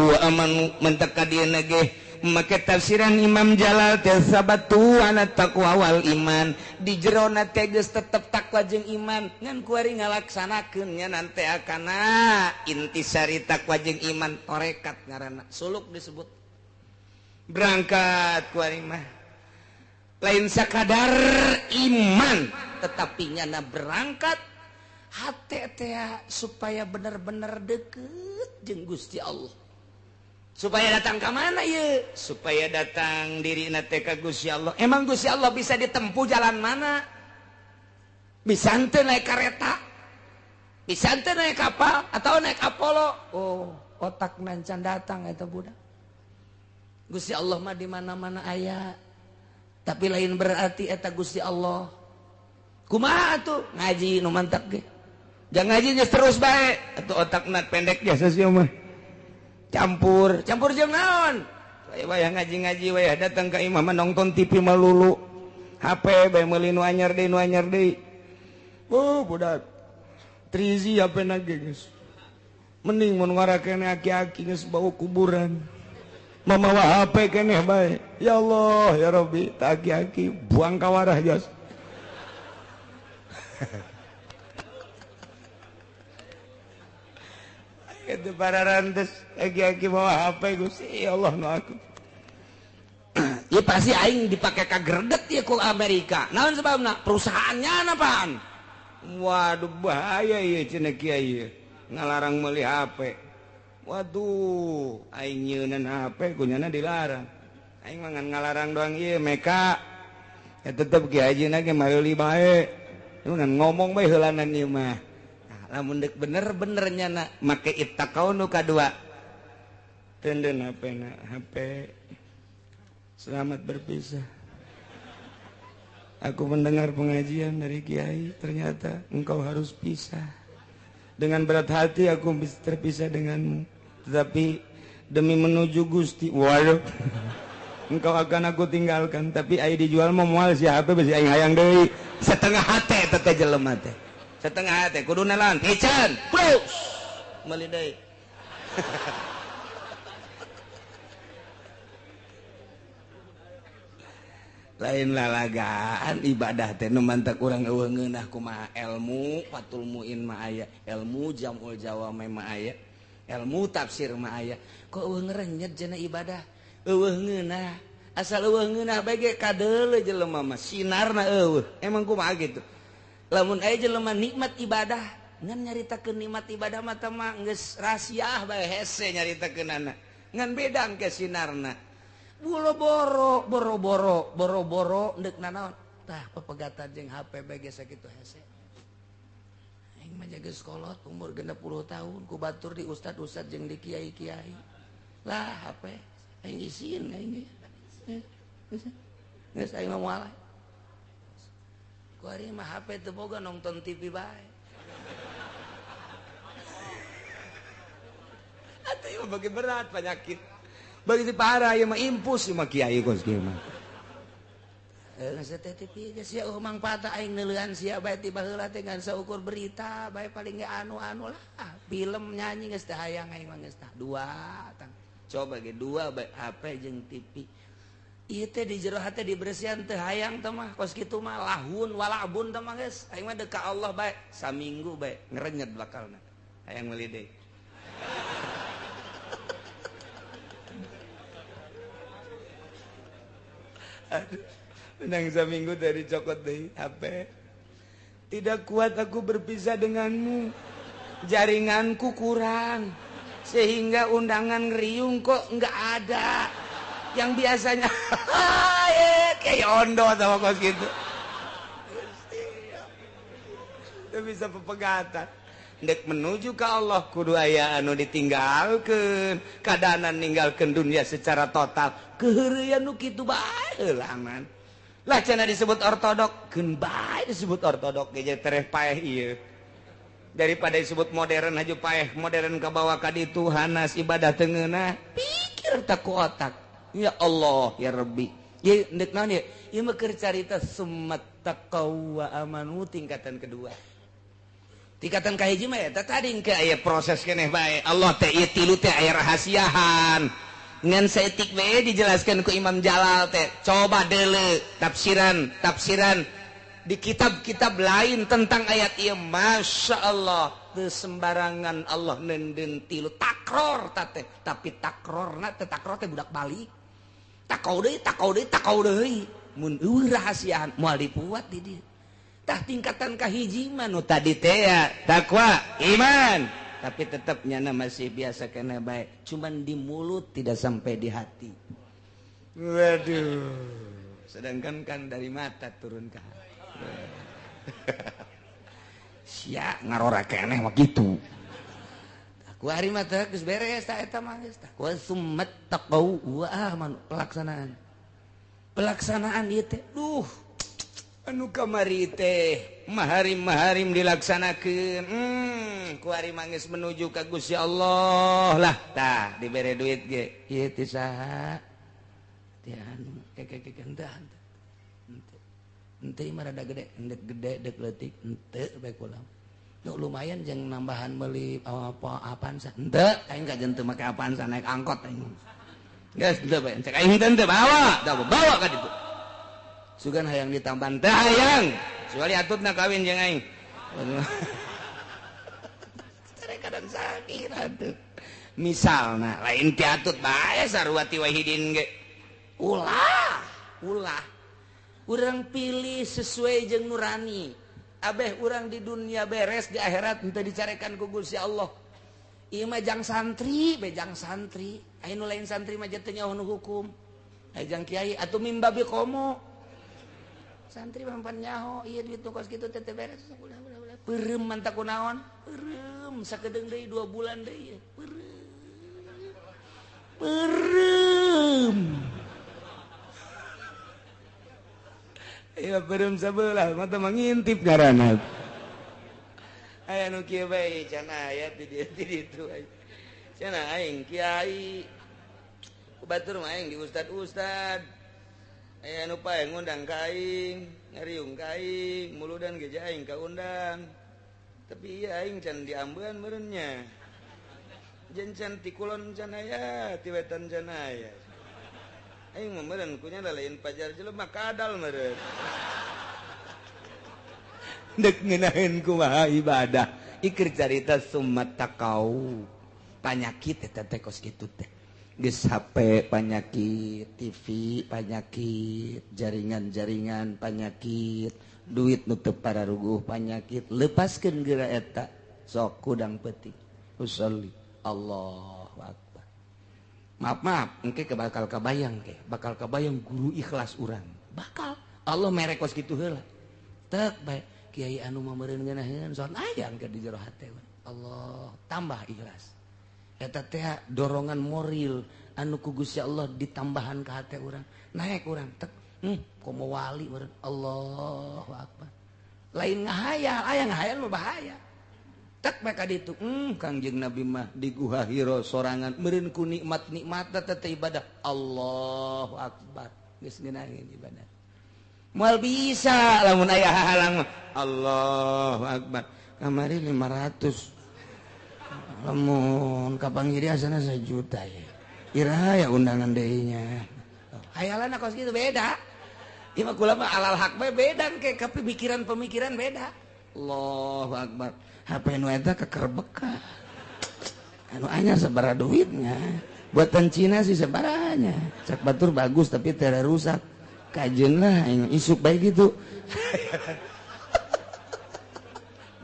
wa amanu mentaka dieu ge make tafsiran Imam Jalal teh sabatu ana taqwa wal iman di jerona teh geus tetep takwa jeung iman ngan kuari ngalaksanakeun nya nante akana intisari takwa jeung iman tarekat ngaranna suluk disebut berangkat kuari mah lain sakadar iman tetapi nyana berangkat hate teh supaya bener-bener deket jeung Gusti Allah. Supaya datang ke mana ye? Supaya datang dirina teh ka Gusti Allah. Emang Gusti Allah bisa ditempuh jalan mana? Bisa henteu naik kereta? Bisa henteu naik kapal atau naik Apollo? Oh, otak nancan datang eta budak. Gusti Allah mah di mana-mana aya. Tapi lain berarti eta Gusti Allah. Kumaha atuh? Ngaji nu mantap ge. Jangan ngaji geus terus bae. Atuh otakna pendek biasa sih mah. Campur, campur jeung naon? Wayah ngaji-ngaji wayah datang ka imah mah nonton TV melulu. HP bae meuli nu anyar deui nu anyar deui. Oh, budak. Trizi HP na ge geus. Mending mun ngarakene aki-aki geus bau kuburan. Mamawa HP keneh bae. Ya Allah, ya Rabbi, tak aki-aki buang ka warah jos. Itu para rantes aki-aki bawa HP Gusti ya Allah nu aku. Ya pasti aing dipake ka greget ya ku Amerika. Naon sebabna? Perusahaannya apaan? Waduh bahaya ieu cenah kiai ngalarang meuli HP. Waduh, aing nyeunan HP kunyana dilarang. Aing mah ngan ngalarang doang ieu meka. Ya tetep kiai hajina ge meuli bae. Ngan ngomong bae heulanan ieu mah. Lamun dek bener-bener nyana make ittaqau nu kadua tenden HP na HP selamat berpisah. Aku mendengar pengajian dari kiai, ternyata engkau harus pisah. Dengan berat hati aku terpisah denganmu, tetapi demi menuju Gusti, waduh, engkau akan aku tinggalkan. Tapi ai dijual mah moal si HP besi aing hayang deui. Setengah hate teh jelema teh. Setengah hati kudu nelan piceun plus meuli deui. Lain lalagaan ibadah teh nu mantak urang eueuh ngeunah kumaha ilmu Fathul Muin mah aya, ilmu Jamul Jawami mah aya, ilmu tafsir mah aya. Kok eueuh ngerenyet cenah ibadah? Eueuh ngeunah. Asal eueuh ngeunah bae ge kadeuleu jelema mah sinarna eueuh. Emang kumaha gitu? Lamun aya jelema nikmat ibadah ngan nyaritakeun nikmat ibadah mah teh mah geus rahasiah bae hese nyaritakeunana ngan beda engke sinarna boro-boro boro-boro boro-boro deuk nanaon tah pepegatan jeung HP bae geus sakitu hese. Aing mah geus kolot umur 60 tahun ku batur di ustad-ustad jeung di kiai-kiai lah HP aing isin aing geus aing mah moal. Kuari mah HP teu boga nonton TV bae. Atuh ieu bagi berat penyakit. Bagi parah ieu mah impus ieu mah kiai kos kieu mah. Geus teh TV geus sia mangfaat aing neuleuan sia bae ti baheula teh ngan saukur berita bae paling ge anu-anu lah. Film nyanyi geus teh hayang aing mah geus tah dua tang. Coba ge dua bae HP jeung TV. Ieu teh di jero hate dibersihan teu hayang teh mah kos kitu mah lahun walabun teh mah geus aing mah deuk ka Allah bae saminggu bae ngerenyet bakalna hayang meuli deui. Aduh, menang saminggu dari cokot deui HP. Tidak kuat aku berpisah denganmu. Jaringanku kurang sehingga undangan ngeriung kok enggak ada. Yang biasanya kayak ondo sama kos gitu. Itu bisa pepegatan. Ndek menuju ke Allah kudu aya anu ditinggalkeun, kadanan ninggalkeun dunia secara total. Keheureuyan nu kitu bae heulangan. Lah cenah disebut ortodok, keun bae disebut ortodok ge tereh paeh ieu. Daripada disebut modern aja paeh, modern kabawa ka ditu hanas ibadah teu ngeunah, pikir tak ku otak. Ya Allah ya Rabbi. Ieu deuk naon ieu? Ieu mah keur carita summat taqaw wa amanu tingkatan kedua. Tingkatan kahiji mah eta tadi engke aya proses keneh bae. Allah teh ieu tilu teh aya rahasiahan. Ngan saeutik bae dijelaskan ku Imam Jalal teh. Coba deuleu tafsiran di kitab-kitab lain tentang ayat ieu, Masya Allah teu sembarangan Allah neundeun tilu takror ta teh, tapi takrorna teh takror teh budak balik. Takau deui, takau deui, takau deui. Mun eueuh rahasiaan moal dipuat di dieu. Tah tingkatan kahiji mah nu tadi teh ya, takwa, iman, tapi tetap nyana masih biasa kena baik, cuman di mulut tidak sampai di hati. Waduh, sedangkan kan dari mata turun ke hati. Sia ngarora keneh mah kitu. Ku ari mah teh geus beres ta eta mah geus tah. Wa summat taqau wa amanu, pelaksanaan. Pelaksanaan ieu teh duh anu kamari teh maharim-maharim dilaksanakeun. Ku ari mah geus menuju ka Gusti Allah lah tah dibere duit ge. Ieu teh saha? Teh anu keke-keke henteu. Henteu mah rada gede, endek gede dek leutik henteu bae kula. Nu lumayan jeung nambahan meuli apa Avanza. Henteu aing kajen teu make Avanza naik angkot aing. Geus henteu bae cek aing henteu bawa, tah bawa ka ditu. Sugan hayang ditambahan teh hayang. Kecuali atutna kawin jeung aing. Kadang sakit atuh. Misalna lain ti atut bae sarua ti Wahidin ge. Ulah, ulah. Urang pilih sesuai jeung nurani. Abeh urang di dunia beres, di akhirat henteu dicarekan ku Gusti Allah. Ieu mah jang santri, be jang santri. Aya nu lain santri mah teu nyaho nu hukum. Aya jang kiai atuh mimbabi komo. Santri mah pan nyaho, ieu duit nu kos kitu teh teu beres. Ulah ulah ulah. Peureum mantap ku naon? Peureum sakedeung deui 2 bulan deui. Peureum. Peureum. Ya peureum sabelah mata mangintip ngaranna. Aya nu kieu bae cenah aya di dieu di ditu. Cenah aing kiai. Ku batur mah aing di ustad-ustad. Aya nu pae ngundang ka aing, ngariung ka aing, muludan ge aing kaundang. Tapi ieu aing can diambean meureun nya. Jeung can ti kulon can aya, ti wetan can aya. Aing mah meureun kunya lain pajar jelema kadal meureun. Dek ngeunaheun kumaha ibadah. Iker carita summat taqau. Panyakit eta teh kos kitu teh. Geus HP panyakit, TV panyakit, jaringan-jaringan panyakit, duit nu teu pararuguh panyakit, lepaskeun geura eta sok kudang peuting. Usolli Allahu akbar. Maaf maaf, engke bakal kabayang ke, bakal kabayang guru ikhlas urang. Bakal Allah mere kos kitu heula. Tek bae kiai anu mah meureun ngeunaheun son aya engke di jero hate. Allah tambah ikhlas. Eta teh dorongan moral anu ku Gusti Allah ditambahan ka hate urang. Naik urang tek, komo wali meureun. Allahu akbar. Lain ngahayal, aya ngahayal mah bahaya. Tek bae ka ditu, Kangjeng Nabi mah di Guha Hira sorangan meureun ku nikmat-nikmat teh ibadah. Allahu akbar. Geus ngeunaheun ibadah. Moal bisa lamun aya hahalang mah. Allahu akbar. Kamari 500. Lamun kapanggih asana 1 juta ya. Iraha ya undangan deui nya. Hayalan kos kitu beda. Ieu mah kula mah alal hak bae beda ke pemikiran-pemikiran beda. Allahu akbar. HP nu eta kekerbeka. Anu anyar sabaraha duitnya. Buatan Cina sih sabarahanya. Cak batur bagus tapi tera rusak. Kajeun lah aing isuk bae gitu.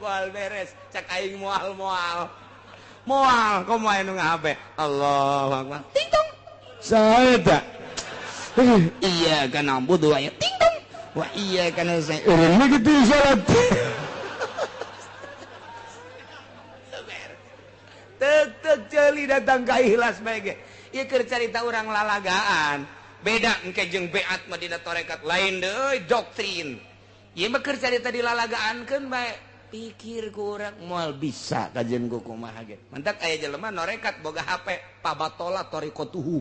Moal beres, cak aing moal-moal. Moal komo anu ngahape. Allahu akbar. Ting tong. Saeta. Iya kana budu aya ting tong. Wa iya kana saya urang mah kitu salat. Tek tek ceuli datang ka ikhlas bae ge. Ieu keur carita urang lalagaan. Beda engke jeung beat mah dina tarekat lain deui doktrin. Ieu mah keur carita dilalagaankeun bae. Pikir ku urang moal bisa kajian ku kumaha ge. Mantak aya jelema norekat boga HP pabatola torikotuhu.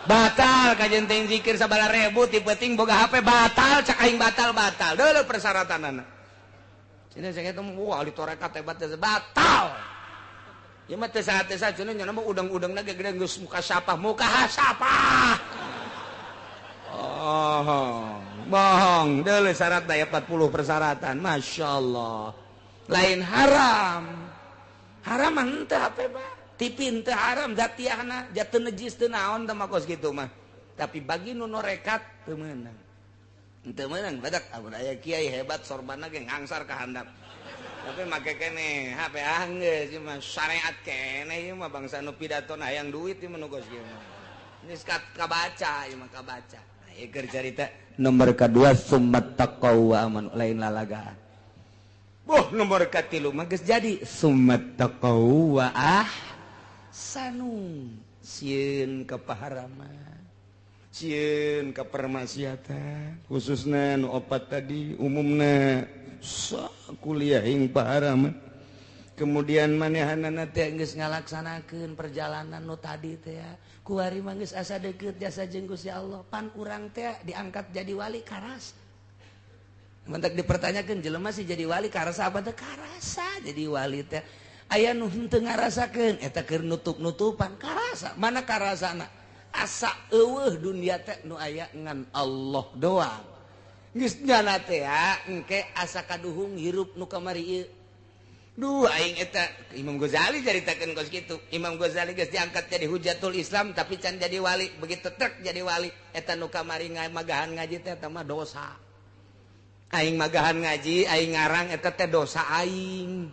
Batal kajian teh zikir sabala ribu ti penting boga HP batal cak aing batal batal. Deuleu persyaratanana. Cenah saya teh wah ahli tarekat hebat batal. Ieu mah teu saha-saha cenah nya mah udang-udangna ge gede geus muka sapah muka hasapah. Oh, bohong. Deuleu syarat daya 40 persyaratan. Masya Allah. Lain haram. Haram mah henteu HP mah. TV henteu haram zatiahna, jatuh najis teu naon teh mah kos kitu mah. Tapi bagi nu norekat teu meunang. Henteu meunang badak amun aya kiai hebat sorbanna ge ngangsar ka handap. Tapi make keneh HP anggeus ieu mah syariat keneh ieu mah bangsa nu pidato hayang duit ieu mah nu kos kieu mah. Geus kabaca ieu mah kabaca. Ieu carita nomor kedua summat taqaw wa amanu lain lalagaan. Boh nomor katilu mah geus jadi summat taqaw wa ahsanu. Sieun ka paharaman, sieun ka permaksiatan, khususna nu opat tadi umumna kuliah ing paharaman. Kemudian manehanana teh geus ngalaksanakeun perjalanan nu tadi teh kuari mah geus asa deukeut jasa jeung Gusti Allah pan urang teh diangkat jadi wali karas. Mentak dipertanyakeun jelema sih jadi wali karasa apa teh karasa jadi wali teh aya nu henteu ngarasakeun eta keur nutup-nutupan karasa mana karasana asa eueuh dunia teh nu aya ngan Allah doang geus nyana teh engke asa kaduhung hirup nu kamari ieu. Duh aing eta Imam Ghazali caritakeun kos kitu. Imam Ghazali geus diangkat jadi hujatul Islam tapi can jadi wali. Begitu trek jadi wali eta nu kamari magahan ngaji teh eta mah dosa. Aing magahan ngaji, aing ngarang eta teh dosa aing.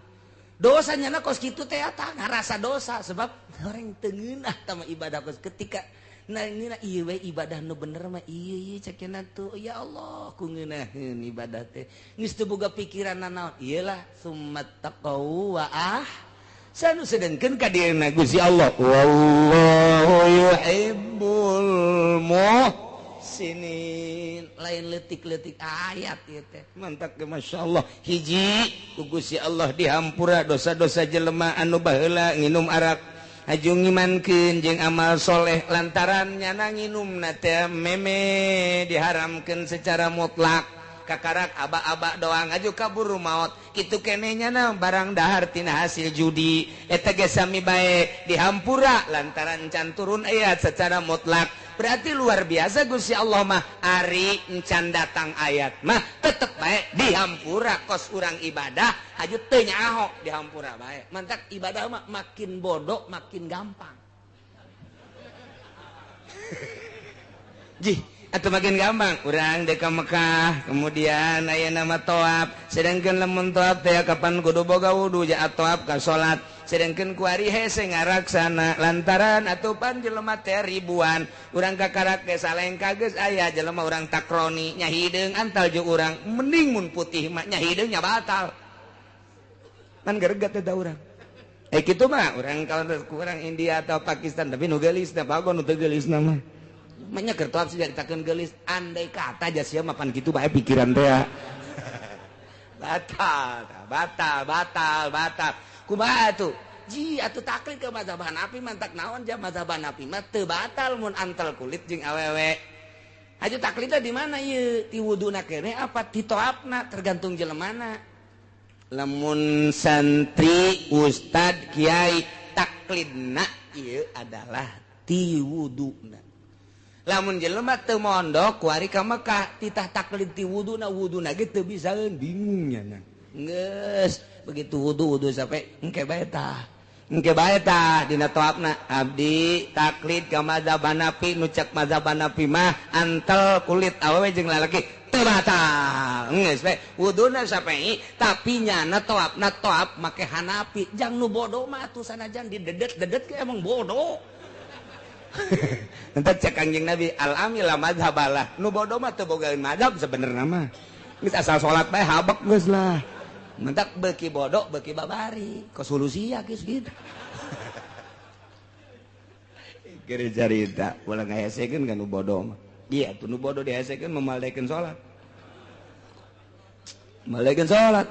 Dosa nyana kos kitu teh eta ngarasa dosa sebab orang teu ngeunah tah mah ibadah kos ketika nah ngeunah ieu we ibadah nu bener mah ieu ieu cek cenah tuh ya Allah ku ngeunaheun ibadah teh geus teu boga pikiran nanaon ieu lah summat taqaw wa ahsanu sedengkeun ka dieuna Gusti Allah wallahu yuhibbul muhsinin lain leutik-leutik ayat ieu teh mantak ge masyaallah hiji ku Gusti Allah dihampura dosa-dosa jelema anu baheula nginum arak haju ngimankeun jeung amal soleh lantaran nyana nginumna teh meme diharamkeun secara mutlak kakarak aba-aba doang aju kabur maot kitu keneh nyana barang dahar tina hasil judi eta ge sami bae dihampura lantaran can turun ayat secara mutlak. Berarti luar biasa Gusti Allah mah ari encan datang ayat mah tetep bae dihampura kos urang ibadah aju teu nyaho dihampura bae. Mantak ibadah mah makin bodoh makin gampang. Jih atau makin gampang urang dek ka Mekah kemudian aya nama toab sedangkan lamun toab teh kapan kudu boga wudu ja toab ka salat sedangkan kuari hese ngaraksana lantaran atupan jelema teh ribuan urang kakarak ge salengka geus aya jelema urang takroni nya hideung antal jeung urang mending mun putih mah nya hideung nya batal kan geregat eta urang kitu mah urang kalau kurang India atau Pakistan tapi nu geulis teh bago nu teu geulisna mah manya keur toab sih caritakeun geulis andai kata aja sia mapan kitu bae pikiran teh batal batal batal batal kumaha atuh ji atuh taklid ke mazhab Hanafi mantak naon ja mazhab Hanafi mah teu batal mun antel kulit jeung awewe aju taklidna di mana ieu ti wuduna keneh apa ti toabna tergantung jelemana lamun santri ustad kiai taklidna ieu adalah ti wuduna lamun jelema teu mondok kuari ka Mekah titah taklid ti wuduna wuduna ge teu bisaeun bingung nya geus begitu wudu wudu sampai engke bae tah engke bae tah dina toabna abdi taklid ka mazhab Hanafi nu cek mazhab Hanafi mah antel kulit awewe jeung lalaki teu batal geus bae wuduna sampai tapi nyana toabna toab make Hanafi jang nu bodoh mah atuh sanajan didedet-dedet ge emang bodoh. Entah cek Kangjeng Nabi al-amila mazhabalah nu bodoh mah teu bogaeun mazhab sebenarnya mah geus asal salat bae habek geus lah mentak beuki bodoh beuki babari ke solusi ya geus gitu. Kira carita ulah ngahesekeun kan nu bodoh mah. Iya tuh nu bodoh dihesekeun memaldekeun salat. Maldekeun salat.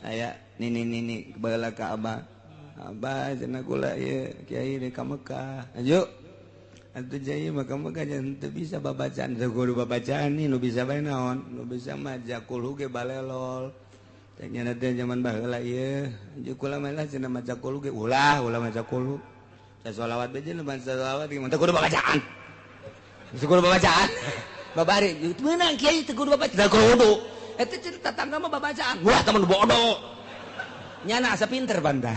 Aya nini nini baheula ka abah. Abah cenah kula ieu kiai di ka Mekah. Aju. Atuh jai mah ka Mekah jan teu bisa babacaan. Teu kudu babacaan nih nu bisa bae naon? Nu bisa mah jakul ge balelol. Teh nya teh zaman baheula ieu. Aju kula mah lah cenah maca kul ge ulah ulah maca kul. Sholawat aja lu bangsa sholawat gimana? Teu kudu babacaan. Teu kudu babacaan. Babari meunang kiai teu kudu babacaan. Teu kudu. Eta cerita tetangga mah babacaan. Wah, teman bodoh. Nyana asa pinter banda.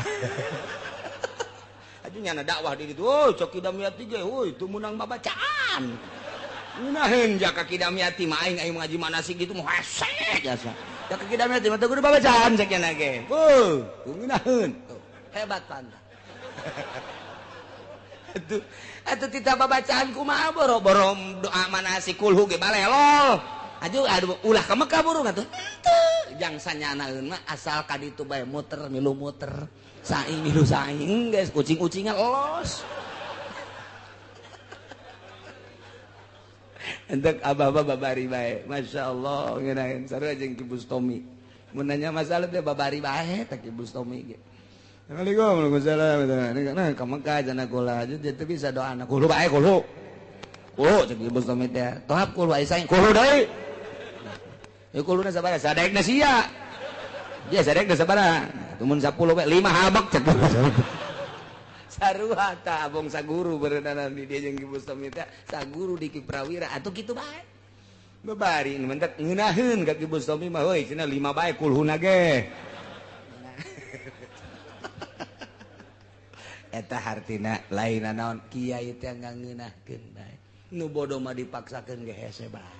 Aju nyana dakwah di ditu. Oh, cok Kidamiyati ge, euy, teu meunang babacaan. Ngeunaheun jaka Kidamiyati mah aing aing ngaji manasik gitu mah hese jasa. Jaka Kidamiyati mah teu kudu babacaan cek nyana ge. Heuh, ngeunaheun. Hebat banda. Atuh atuh tita babacaan kumaha boro-boro doa manasik kulhu ge balelol. Aduh aduh ulah ka Mekah burung atuh. Henteu jang sanyanaeun mah asal ka ditu bae muter milu muter. Saing milu saing geus kucing-kucingan los. Entek abah-abah babari bae. Masyaallah ngeunaheun sarua jeung Ki Bustomi. Mun nanya masalah teh babari bae teh Ki Bustomi ge. Assalamualaikum warahmatullahi wabarakatuh. Nah, ka Mekah cenah kula aja teu bisa doa anak kulu bae kulu. Kulu cek Ki Bustomi teh. Tohap kulu aya saing kulu deui. Ya kuluna sabaraha? Sadaekna sia. Dia sadaekna sabaraha? Tumun 10 bae 5 habak cek. Sarua ta abong saguru berenang di dia jeung Ki Bustomi teh saguru di Ki Prawira atuh kitu bae. Babari nu mentek ngeunaheun ka Ki Bustomi mah heuy cenah 5 bae kulhuna ge. Eta hartina lain naon kiai teh ngangeunahkeun bae. Nu bodoh mah dipaksakeun ge hese bae.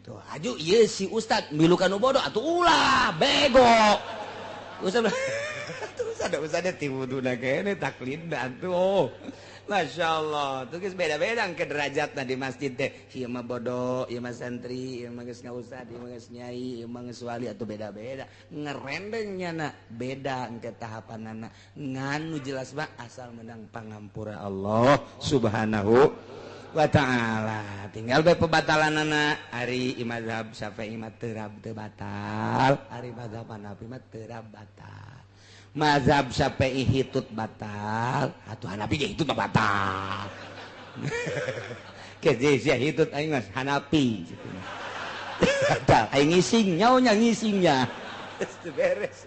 Tuh aju ieu si ustad milu ka nu bodoh atuh ulah bego. Ustad terus ada ustadnya ti wuduna kene taklidna atuh. Masya Allah, tuh geus beda-beda ke derajatna di masjid teh. Ieu mah bodoh, ieu mah santri, ieu mah geus ngaustad, ieu mah geus nyai, ieu mah geus wali atuh beda-beda. Ngerendeng nyana beda engke tahapanana. Ngan nu jelas mah asal menang pangampura Allah Subhanahu wa ta'ala. Tinggal bae pebatalanana ari mazhab Syafi'i mah terab teu batal, ari mazhab Hanafi mah terab batal. Mazhab Syafi'i hitut batal, atuh Hanafi ge hitut mah batal. Ke sia hitut aing mah Hanafi gitu. Batal aing ngising nyaonya ngisingnya. Geus beres.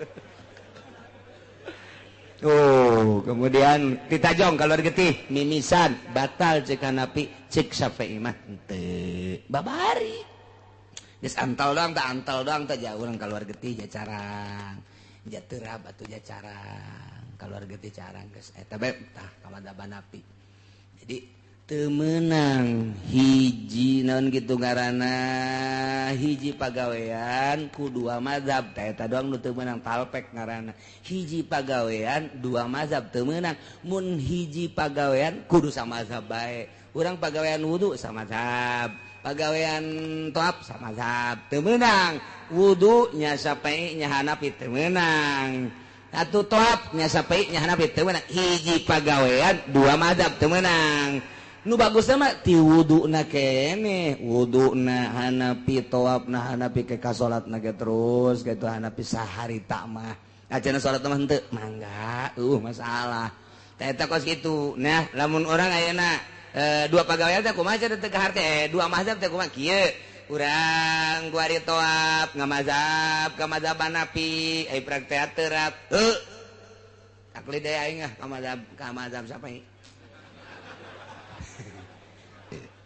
Oh, kemudian ditajong keluar getih mimisan batal cek Hanafi cek Syafi'i mah henteu. Babari. Geus antal doang tah jauh urang keluar getih ja carang. Ja terab atuh ja carang. Keluar getih carang geus eta bae tah ka mazhab Hanafi. Jadi teu meunang hiji naon kitu ngaranna hiji pagawean ku dua mazhab tah eta doang nu teu meunang talpek ngaranna. Hiji pagawean dua mazhab teu meunang. Mun hiji pagawean kudu samazhab bae. Urang pagawean wudu samazhab, pagawean toap samazhab teu meunang. Wudu nya Syafi'i nya Hanafi teu meunang. Atuh toap nya Syafi'i nya Hanafi teu meunang. Hiji pagawean dua mazhab teu meunang. Nu bagusna mah ti wuduna keneh, wuduna Hanafi, toapna Hanafi, ke ka salatna ge terus kitu Hanafi saharita mah. Acana salat mah henteu, mangga, masalah. Tah eta kos kitu. Nah, lamun urang ayeuna dua pagawean teh kumaha cenah teu kaharte, dua mazhab teh kumaha kieu. Urang kuari toap ngamazhab ka mazhab Hanafi, ai praktek terap. Heuh. Taklid deui aing ah ka mazhab Syafi'i.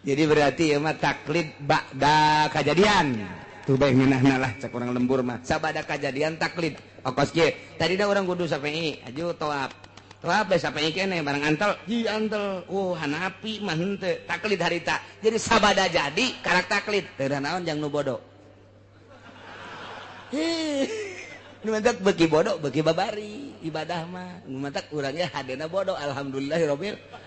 Jadi berarti ya mah taklid ba'da kajadian. Tuh bae ngeunahna lah cek urang lembur mah. Sabada kajadian taklid. Okos kieu. Tadina urang kudu Syafi'i, aju toap. Toap bae Syafi'i keneh barang antel, ji antel. Oh, Hanafi mah henteu taklid harita. Jadi sabada jadi karak taklid. Teu naon jang nu bodoh. Hih. Nu mantak beuki bodoh, beuki babari ibadah mah. Nu mantak urangnya hadena bodoh. Alhamdulillahirabbil.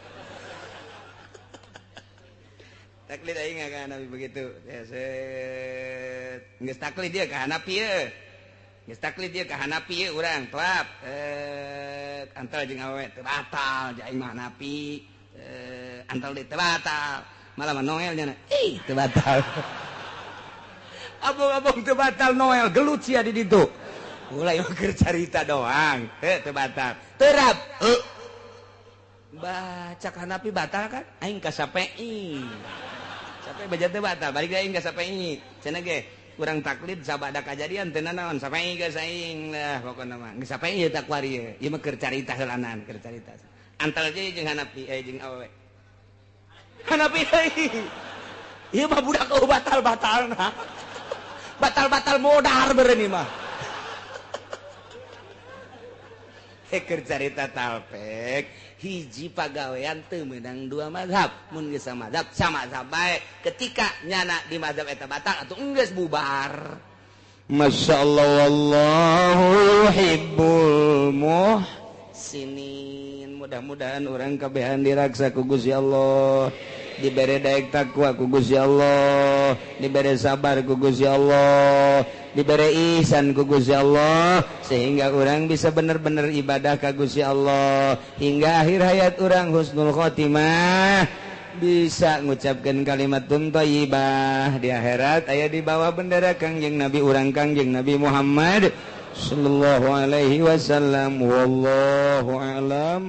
Taklid aing ka Hanafi begitu. Ya set. Geus taklid dia ka Hanafi ye. Geus taklid dia ka Hanafi ye urang toap. Antal jeung awewe teu batal ja aing mah Hanafi. Antal deui teu batal. Malah mah Noel nya ih teu batal. Abong-abong teu batal Noel gelut sia di ditu. Ulah ieu keur carita doang. Heuh teu batal. Terap. Heuh. Baca Hanafi batal kan? Aing ka Syafi'i. Sampai baca teu batal, balik deui aing ka Syafi'i. Cenah ge kurang taklid sabada kajadian teu nanaon Syafi'i geus aing lah pokona mah. Geus Syafi'i ieu tak kuari ieu. Ieu mah keur carita heulanan, keur carita. Antal deui jeung Hanafi jeung awewe. Hanafi deui. Ieu mah budak eueuh batal-batalna. Batal-batal modar beureun ieu mah. Keur carita talpek hiji pagawean teu meunang dua mazhab mun geus samazhab samazhab bae ketika nyana di mazhab eta batal atuh enggeus bubar. Masyaallah wallahu yuhibbul muhsinin. Mudah-mudahan urang kabehan diraksa ku Gusti Allah, dibere daek takwa ku Gusti Allah, dibere sabar ku Gusti Allah, dibere ihsan ku Gusti Allah, sehingga orang bisa bener-bener ibadah ka Gusti Allah hingga akhir hayat orang husnul khotimah, bisa ngucapkan kalimat thayyibah di akhirat aya di bawah bendera Kangjeng Nabi urang Kangjeng Nabi Muhammad sallallahu alaihi wasallam. Wallahu a'lam.